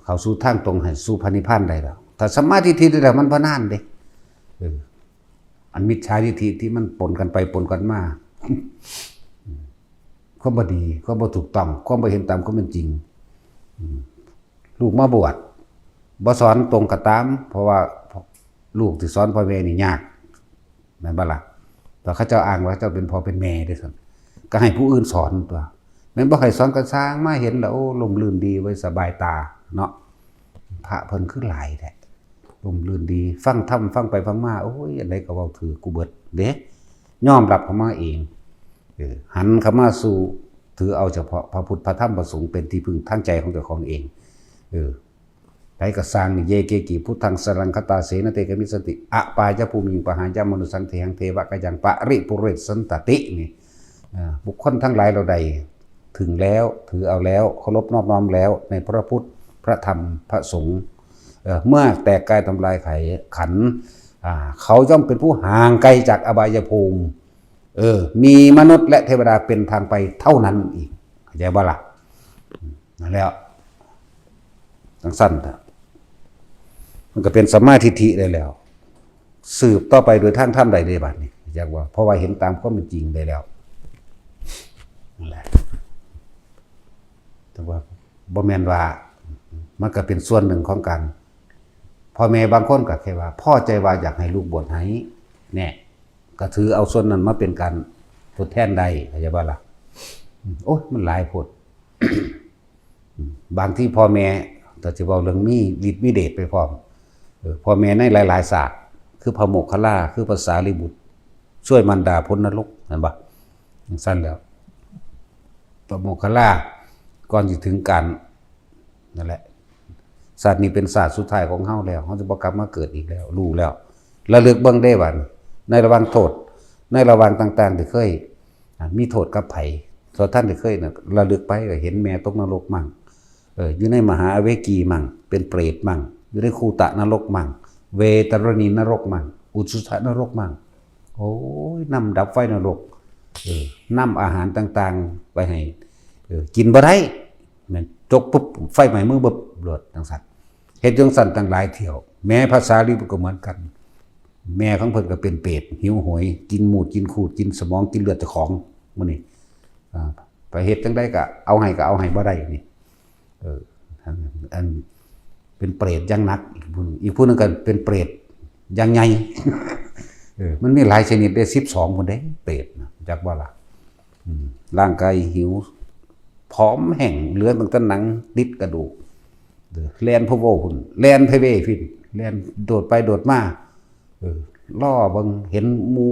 เข้าสู่ทางตรงให้สู่พระนิพพานได้แล้ว ถ้าสัมมาทิฏฐิได้แล้ว มันบ่นานเด้ เออ อันมิจฉาทิฏฐิที่มันปนกันไปปนกันมา ความบ่ดี ความบ่ถูกต้อง ความบ่เห็นตามความเป็นจริง อืม ลูกมาบวช บ่สอนตรงก็ตาม เพราะว่าลูกสิสอนพ่อแม่นี่ยาก แม่นบ่ล่ะ แต่เขาเจ้าอ้างว่าเขาเจ้าเป็นพ่อเป็นแม่เด้ซั่น ก็ให้ผู้อื่นสอนตั๊ว แม่นบ่ให้สอนก็ซ่าง มาเห็นแล้ว โอ้ ร่มรื่นดีเว้ย สบายตาเนาะ พระเพิ่นคือหลายแท้ ร่มรื่นดี ฟังธรรม ฟังไปฟังมา โอ้ย อันใดก็เว้าถืกกูเบิดเด้ ยอมรับเข้ามาเอง เออ หันเข้ามาสู่ ถือเอาเฉพาะพระพุทธ พระธรรม พระสงฆ์เป็นที่พึ่งทางใจของเจ้าของเอง เออ ไผก็ซ่างนี่ เย เก กิ พุทธัง สรณัง คัจฉามิ เส นะ เต กะมิสสันติ อปายะภูมิง ปะหายะ มานุสสัง เทหัง เทวะ กะยัง ปะริปุเรสสันตติ นี่ อ่า บุคคลทั้งหลายเหล่าใด ถึงแล้ว ถือเอาแล้ว เคารพนอบน้อมแล้ว ในพระพุทธ พระธรรม พระสงฆ์ เอ่อ เมื่อแตกกายทำลายไขขันธ์ อ่า เขาย่อมเป็นผู้ห่างไกลจากอบายภูมิ เออ มีมนุษย์และเทวดาเป็นทางไปเท่านั้นอีก เข้าใจบ่ล่ะ นั่นแหละ จังซั่นเถาะ มันก็เป็นสัมมาทิฏฐิได้แล้ว สืบต่อไปโดยทางธรรมได้เลยบัดนี้ อยากว่า เพราะว่าเห็นตามความเป็นจริงได้แล้ว นั่นแหละ แต่ว่าบ่แม่นว่า มันก็เป็นส่วนหนึ่งของการ พ่อแม่บางคนก็แค่ว่า พอใจว่าอยากให้ลูกบวชให้ เนี่ย ก็ถือเอาส่วนนั้นมาเป็นการทดแทนได้ เข้าใจบ่ล่ะ โอ๊ย มันหลายโพด บางทีพ่อแม่ ถ้าสิเว้าเรื่องมีฤทธิ์มีเดชไปพร้อม เออ พ่อแม่ในหลายๆศาสตร์ คือพระโมคคัลลา คือพระสารีบุตร ช่วยมารดาพ้นนรก เห็นบ่ จังซั่นแล้ว พระโมคคัลลา ก่อนสิถึงการ นั่นแหละ ชาตินี้เป็นชาติสุดท้ายของเฮาแล้ว เฮาจะบ่กลับมาเกิดอีกแล้ว รู้แล้ว ระลึกเบิ่งได้บัดนี้ ในระหว่างโทษ ในระหว่างต่างๆ ที่เคย อ่า มีโทษกับไผ ส่วนท่านที่เคยน่ะ ระลึกไปก็เห็นแม่ตกนรกมั่ง เออ อยู่ในมหาอเวจีมั่ง เป็นเปรตมั่ง อยู่ในคูตะนรกมั่ง เวตรณีนรกมั่ง อุชุชนรกมั่ง โอ้ย นำดับไฟนรก เออ นำอาหารต่างๆ ไปให้ เออ กินบ่ได้ แม่นจกปุ๊บ ไฟไหม้มือบึบโลดจังซั่น เฮ็ดจังซั่นตั้งหลายเที่ยว แม้พระสารีบุตรก็เหมือนกัน แม่ของเพิ่นก็เป็นเปรต หิวโหย กินหมูด กินขูด กินสมอง กินเลือดเจ้าของ มื้อนี้ อ่า ไปเฮ็ดจังใดก็เอาให้ก็เอาให้บ่ได้นี่ เออ อัน อันเป็นเปรตอย่างหนัก อีกผู้หนึ่ง อีกผู้หนึ่งก็เป็นเปรตอย่างใหญ่ เออ มันมีหลายชนิดเด้ สิบสองพุ้นเด้ เปรตน่ะ จักบ่ล่ะ อืม ร่างกายหิว ผอมแห้ง เหลือตั้งแต่หนังติดกระดูก เออ แล่นพะโว้พุ้น แล่นพะเวพุ้น แล่นโดดไปโดดมา เออ ล่อเบิ่ง เห็นหมู่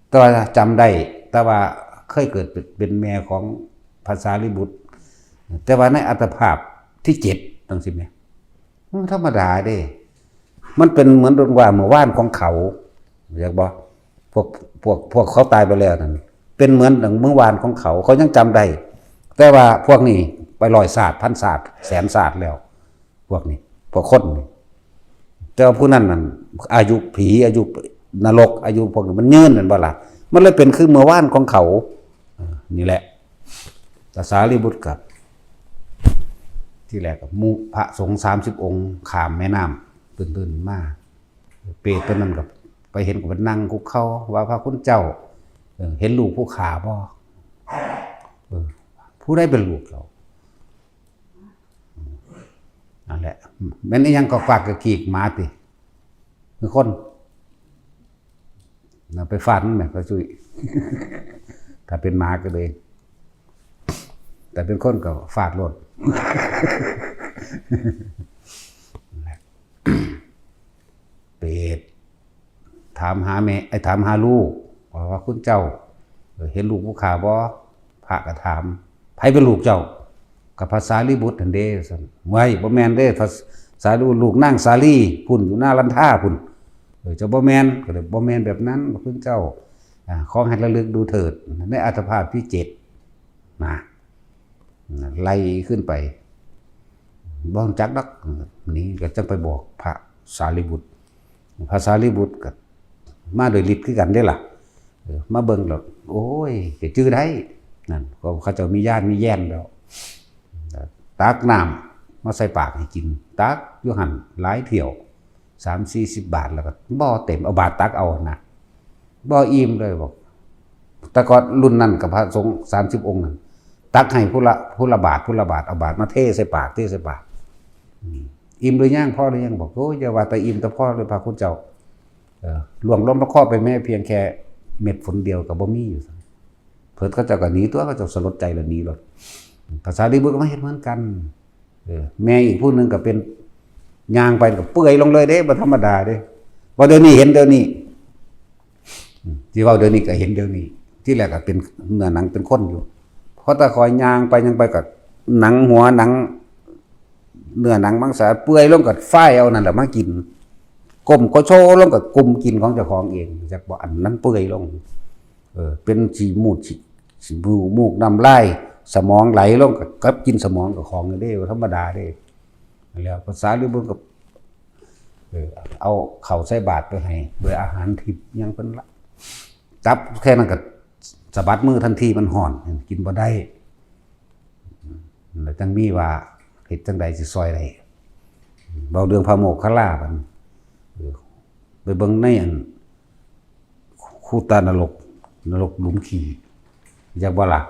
แต่ว่าจำได้ แต่ว่าเคยเกิดเป็น เป็นแม่ของพระสารีบุตร แต่ว่าในอัตภาพที่เจ็ดจังซี้แหม มันธรรมดาเด้ มันเป็นเหมือนว่าเมื่อวานของเขา อยากบอก พวก พวก พวกเขาตายไปแล้วนั่น เป็นเหมือนดังเมื่อวานของเขา เขายังจำได้ แต่ว่าพวกนี้ไปร้อยชาติ พันชาติ แสนชาติแล้ว พวกนี้ พวกคนนี่ แต่ว่าผู้นั้นนั่น อายุผี อายุนรก อายุพวกนี้มันยืนแม่นบ่ล่ะ มันเลยเป็นคือเมื่อวานของเขา เออ นี่แหละ พระสารีบุตรกับ ที่แรกกับหมู่พระสงฆ์สามสิบองค์ ข้ามแม่น้ำ ตื่นๆ มา เปรตตัวนั้นก็ไปเห็นก็ไปนั่งคุกเข่า ว่า "พระคุณเจ้า เออ เห็นลูกผู้ข้าบ่ เออ ผู้ใดเป็นลูกเจ้า อืม นั่นแหละ แม่นอิหยังก็ฟาดกะกีก หมาติ คือคน น่ะ ไปฟาดมันแหม พระจุ้ย ถ้าเป็นหมาก็เลย แต่เป็นคนก็ฟาดโลด เปรต ถามหาแม่ ไอ้ถามหาลูก ว่า ว่า "คุณเจ้า เอ่อ เห็นลูกผู้ข้าบ่?" พระก็ถาม "ไผเป็นลูกเจ้า?" "ก็พระสารีบุตรนั่นเด้" ซั่น "ไว้ บ่แม่นเด้ พระสารีบุตรลูกนางสาลีพุ้น อยู่นาลันทาพุ้น เออ เจ้าบ่แม่น" ก็เลย "บ่แม่นแบบนั้น พระคุณเจ้า อ่า ขอให้ระลึกดูเถิด ในอัตภาพที่เจ็ดนะ" ไล่ขึ้นไป บ่รู้จักดอก นี่ก็จังไปบอกพระสารีบุตร พระสารีบุตรก็มาโดยฤทธิ์คือกันเด้ล่ะ เออ มาเบิ่งแล้ว โอ้ย ก็จื่อได้ นั่น ก็เขาเจ้ามีญาณมีแย่นแล้ว ตักน้ำมาใส่ปากให้กิน ตักอยู่หั่นหลายเที่ยว สามสี่สิบบาท แล้วก็บ่เต็ม เอาบาตรตักเอานะ บ่อิ่มเลยบอก แต่ก่อนรุ่นนั้นกับพระสงฆ์สามสิบองค์นั้น ตักให้ผู้ละ ผู้ละบาตร ผู้ละบาตร เอาบาตรมาเทใส่ปาก เทใส่ปาก "อืม อิ่มหรือยัง พอหรือยัง" บอก "โอ้ย อย่าว่าแต่อิ่มแต่พอเลยพระคุณเจ้า เออ ล่วงลงมาคอไปแม่เพียงแค่เม็ดฝนเดียวก็บ่มีอยู่" เพิ่นเขาเจ้าก็หนีตัว เขาเจ้าสลดใจแล้วหนีโลด พระสารีบุตรก็มาเฮ็ดเหมือนกัน เออ แม่อีกผู้หนึ่งก็เป็น ย่างไปก็เปื่อยลงเลยเด้ บ่ธรรมดาเด้ ว่าเดี๋ยวนี้เห็นเดี๋ยวนี้ อืม ที่เว้าเดี๋ยวนี้ก็เห็นเดี๋ยวนี้ ที่แรกก็เป็นเนื้อหนังเป็นคนอยู่ พอตาคอยย่างไปย่างไปก็หนังหัวหนัง เนื้อหนังมังสาเปื่อยลงก็ฝ้ายเอานั่นแหละมากิน ก้มก็โชลงก็กุมกินของเจ้าของเอง จักบ่อันนั้นเปื่อยลง เออ เป็นสีมูดสี สีมูก มูกน้ำลาย สมองไหลลงก็กับกินสมองกับของเด้ ธรรมดาเด้ แล้วพระสารีบุตรก็ เออ เอาข้าวใส่บาตรไปให้ โดยอาหารทิพย์ยังเพิ่นละ จับแค่นั้นก็สะบัดมือทันที มันฮ้อน กินบ่ได้ แล้วจังมีว่าเฮ็ดจังใดสิซอยได้ เว้าเรื่องพระโมคคัลลาบัดนี้ เออ ไปเบิ่งในอัน คูตานรก นรกหลุมขี้ อยากบ่ล่ะ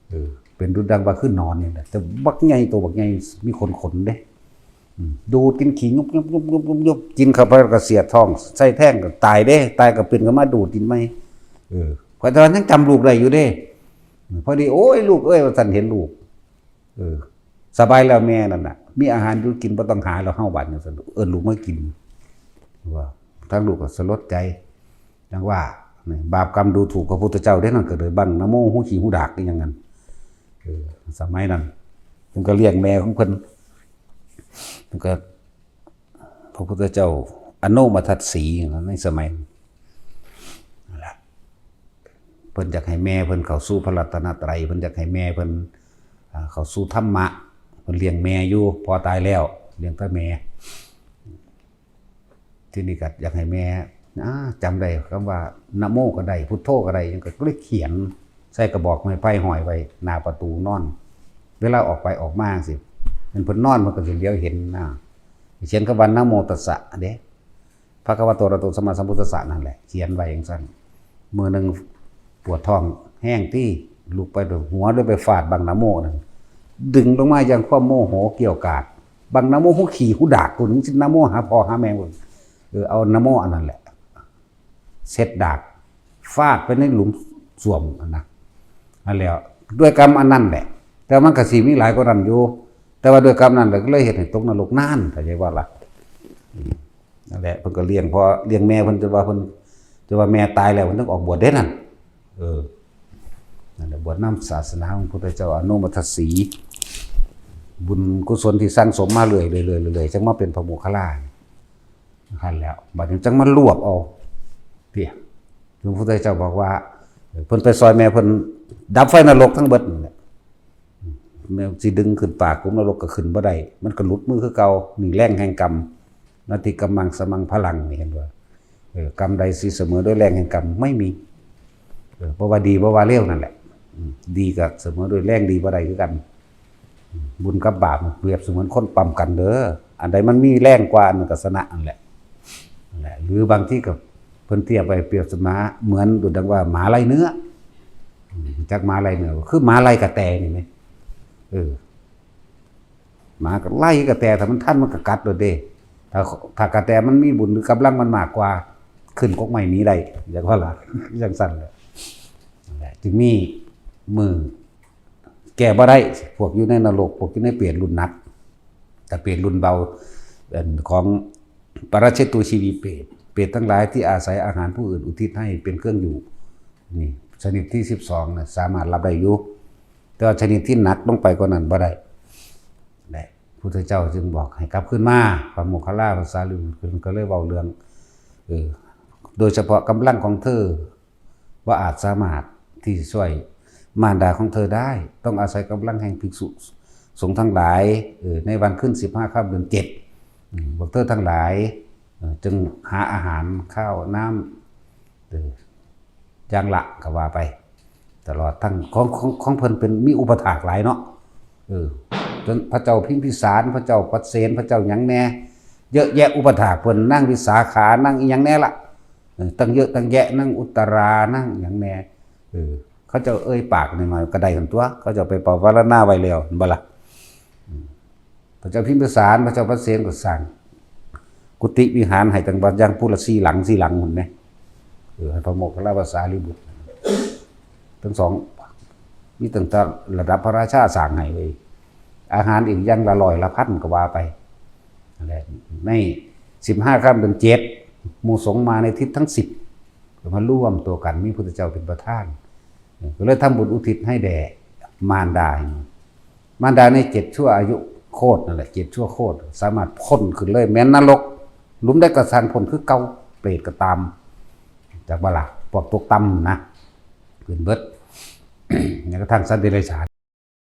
เออ เป็นดุจดังว่าคือหนอนนี่แหละ แต่บักใหญ่ ตัวบักใหญ่ มีขนๆ เด้ อืม ดูดกินขี้ยุบๆๆๆๆ กินเข้าไปแล้วก็เสียดท้อง ไส้แท้งก็ตายเด้ ตายก็เป็นก็มาดูดกินใหม่ เออ ข้อยตอนนั้นยังจำลูกได้อยู่เด้ พอดี "โอ้ย ลูกเอ้ย" ว่าซั่น เห็นลูก เออ "สบายแล้วแม่นั่นน่ะ มีอาหารอยู่กิน บ่ต้องหาแล้วเฮา" บัดนี้ซั่น เอิ้นลูกมากิน ว่าทางลูกก็สลดใจ จังว่า นี่ บาปกรรมดูถูกพระพุทธเจ้าเด้ นั่นก็เลยบังนะโม หูขี้หูดากอีหยังนั่น เออ สมัยนั้น เพิ่นก็เลี้ยงแม่ของเพิ่น มันก็ พระพุทธเจ้าอโนมทัสสีในสมัยนั้นล่ะ เพิ่นอยากให้แม่เพิ่นเข้าสู่พระรัตนตรัย เพิ่นอยากให้แม่เพิ่น อ่า เข้าสู่ธรรมะ เพิ่นเลี้ยงแม่อยู่ พ่อตายแล้ว เลี้ยงแต่แม่ ทีนี้ก็อยากให้แม่ อ่า จำได้คำว่า นะโม ก็ได้ พุทโธ ก็ได้ หยังก็เลยเขียนใส่กระบอกไม้ไผ่ห้อยไว้หน้าประตูนอน เวลาออกไปออกมาจั่งซี้ มันเพิ่นนอน มันก็สิเหลียวเห็นนะ เขียนคำว่า นะโมตัสสะ เด้ ภะคะวะโต อะระหะโต สัมมาสัมพุทธัสสะ นั่นแหละ เขียนไว้จั่งซั่น มื้อหนึ่งปวดท้องแฮงติ ลุกไปหัวเลยไปฟาดบังนะโมนั่น ดึงลงมาอย่างความโมโหเกี่ยวกาด บังนะโม หูขี้หูดาก กูนึกสินะโมหาพ่อหาแม่กู เออ เอานะโมอันนั้นแหละ เช็ดดาก ฟาดไปในหลุมส้วมนั่นนะ นั่นแหละ ด้วยกรรมอันนั้นแหละ แต่มันก็สิมีหลายกว่านั้นอยู่ แต่ว่าด้วยกรรมนั้นแหละก็เลยเฮ็ดให้ตกนรกนาน เข้าใจบ่ล่ะ อืม นั่นแหละ เพิ่นก็เลี้ยงพ่อเลี้ยงแม่ เพิ่นจะว่าเพิ่น จะว่าแม่ตายแล้ว เพิ่นต้องออกบวชเด้นั่น เออ นั่นแหละ บวชนำศาสนาของพระพุทธเจ้าอโนมทัสสี บุญกุศลที่สั่งสมมาเรื่อยๆ เรื่อยๆ เรื่อยๆ จั่งมาเป็นพระโมคคัลลา นั่นแหล้ว บัดนี้จั่งมารวบเอา เพียง พระพุทธเจ้าบอกว่า เพิ่นไปซอยแม่เพิ่นดับไฟนรกทั้งเบิดนั่นแหละ แม่สิดึงขึ้นปากขุมนรกก็ขึ้นบ่ได้ มันก็หลุดมือคือเก่า นี่แรงแห่งกรรม นัตถิกรรมังสมังพลัง นี่เห็นบ่ เออ กรรมใดสิเสมอด้วยแรงแห่งกรรม ไม่มี เออ บ่ว่าดีบ่ว่าเลวนั่นแหละ อืม ดีก็เสมอด้วยแรงดีบ่ได้คือกัน บุญกับบาปเปรียบเสมือนคนปั๊มกันเด้อ อันใดมันมีแรงกว่า อันนั้นก็ชนะนั่นแหละ นั่นแหละ หรือบางทีก็เพิ่นเทียบไปเปรียบเสมือน เหมือนดุจดังว่าหมาไล่เนื้อ อืม จักหมาไล่เนื้อ คือหมาไล่กระแตนี่แหม เออ หมาก็ไล่กระแต ถ้ามันทันมันก็กัดโลดเด้ ถ้า ถ้ากระแตมันมีบุญหรือกำลังมันมากกว่า ขึ้นกกไม้หนีได้ จั่งว่าล่ะ จั่งซั่นแหละ นั่นแหละ จึงมีมื้อแก้บ่ได้ พวกอยู่ในนรก พวกอยู่ในเปรตรุ่นหนัก แต่เปรตรุ่นเบา เอิ่น ของปรเชตูชีวีเปรต เปรตทั้งหลายที่อาศัยอาหารผู้อื่นอุทิศให้เป็นเครื่องอยู่ นี่ ชนิดที่สิบสองน่ะ สามารถรับได้อยู่ แต่ว่าชนิดที่หนักลงไปกว่านั้นบ่ได้ และพุทธเจ้าจึงบอกให้กลับคืนมา พระโมคคัลลา พระสารีบุตรเพิ่นก็เลยเว้าเรื่อง เออ โดยเฉพาะกำลังของเธอ บ่อาจสามารถที่จะช่วยมารดาของเธอได้ ต้องอาศัยกำลังแห่งภิกษุสงฆ์ทั้งหลาย เออ ในวันขึ้นสิบห้าค่ำเดือนเจ็ด อืม พวกเธอทั้งหลาย เออ จงหาอาหารข้าวน้ำ เออ อย่างละก็ว่าไป ตลอดทั้งของ ของ ของเพิ่นเป็นมีอุปถากหลายเนาะ เออ จนพระเจ้าพิมพิสาร พระเจ้าปัสเสน พระเจ้าหยังแน่ เยอะแยะอุปถากเพิ่น นางวิสาขา นางอีหยังแน่ละ เออ ตั้งเยอะตั้งแยะ นางอุตตรา นางอีหยังแน่ เออ เขาเจ้าเอ่ยปากหน่อยๆ ก็ได้หั้นตั๊ว เขาเจ้าไปปวารณาไว้แล้ว เห็นบ่ล่ะ อืม พระเจ้าพิมพิสาร พระเจ้าปัสเสนก็สร้างกุฏิวิหารให้ตั้งว่าอย่างผู้ละสี่หลัง สี่หลังพุ้นแหม เออ ให้พระโมคคัลลา พระสารีบุตร ทั้งสอง มีตั้งแต่ระดับพระราชาสร้างให้เลย อาหารอีกอย่างละร้อยละพันก็ว่าไป นั่นแหละ ในสิบห้าค่ำเดือนเจ็ด หมู่สงฆ์มาในทิศทั้งสิบ ก็มารวมตัวกัน มีพุทธเจ้าเป็นประธาน เออ ก็เลยทำบุญอุทิศให้แด่มารดา มารดาในเจ็ดชั่วอายุโคตรนั่นแหละ เจ็ดชั่วโคตร สามารถพ้นขึ้นเลย แม้นนรก หลุมใดก็ซ่างพ้นคือเก่า เปรตก็ตาม จั่งว่าล่ะ พวกตกต่ำนะ ขึ้นเบิด แม้กระทั่งสัตว์เดรัจฉาน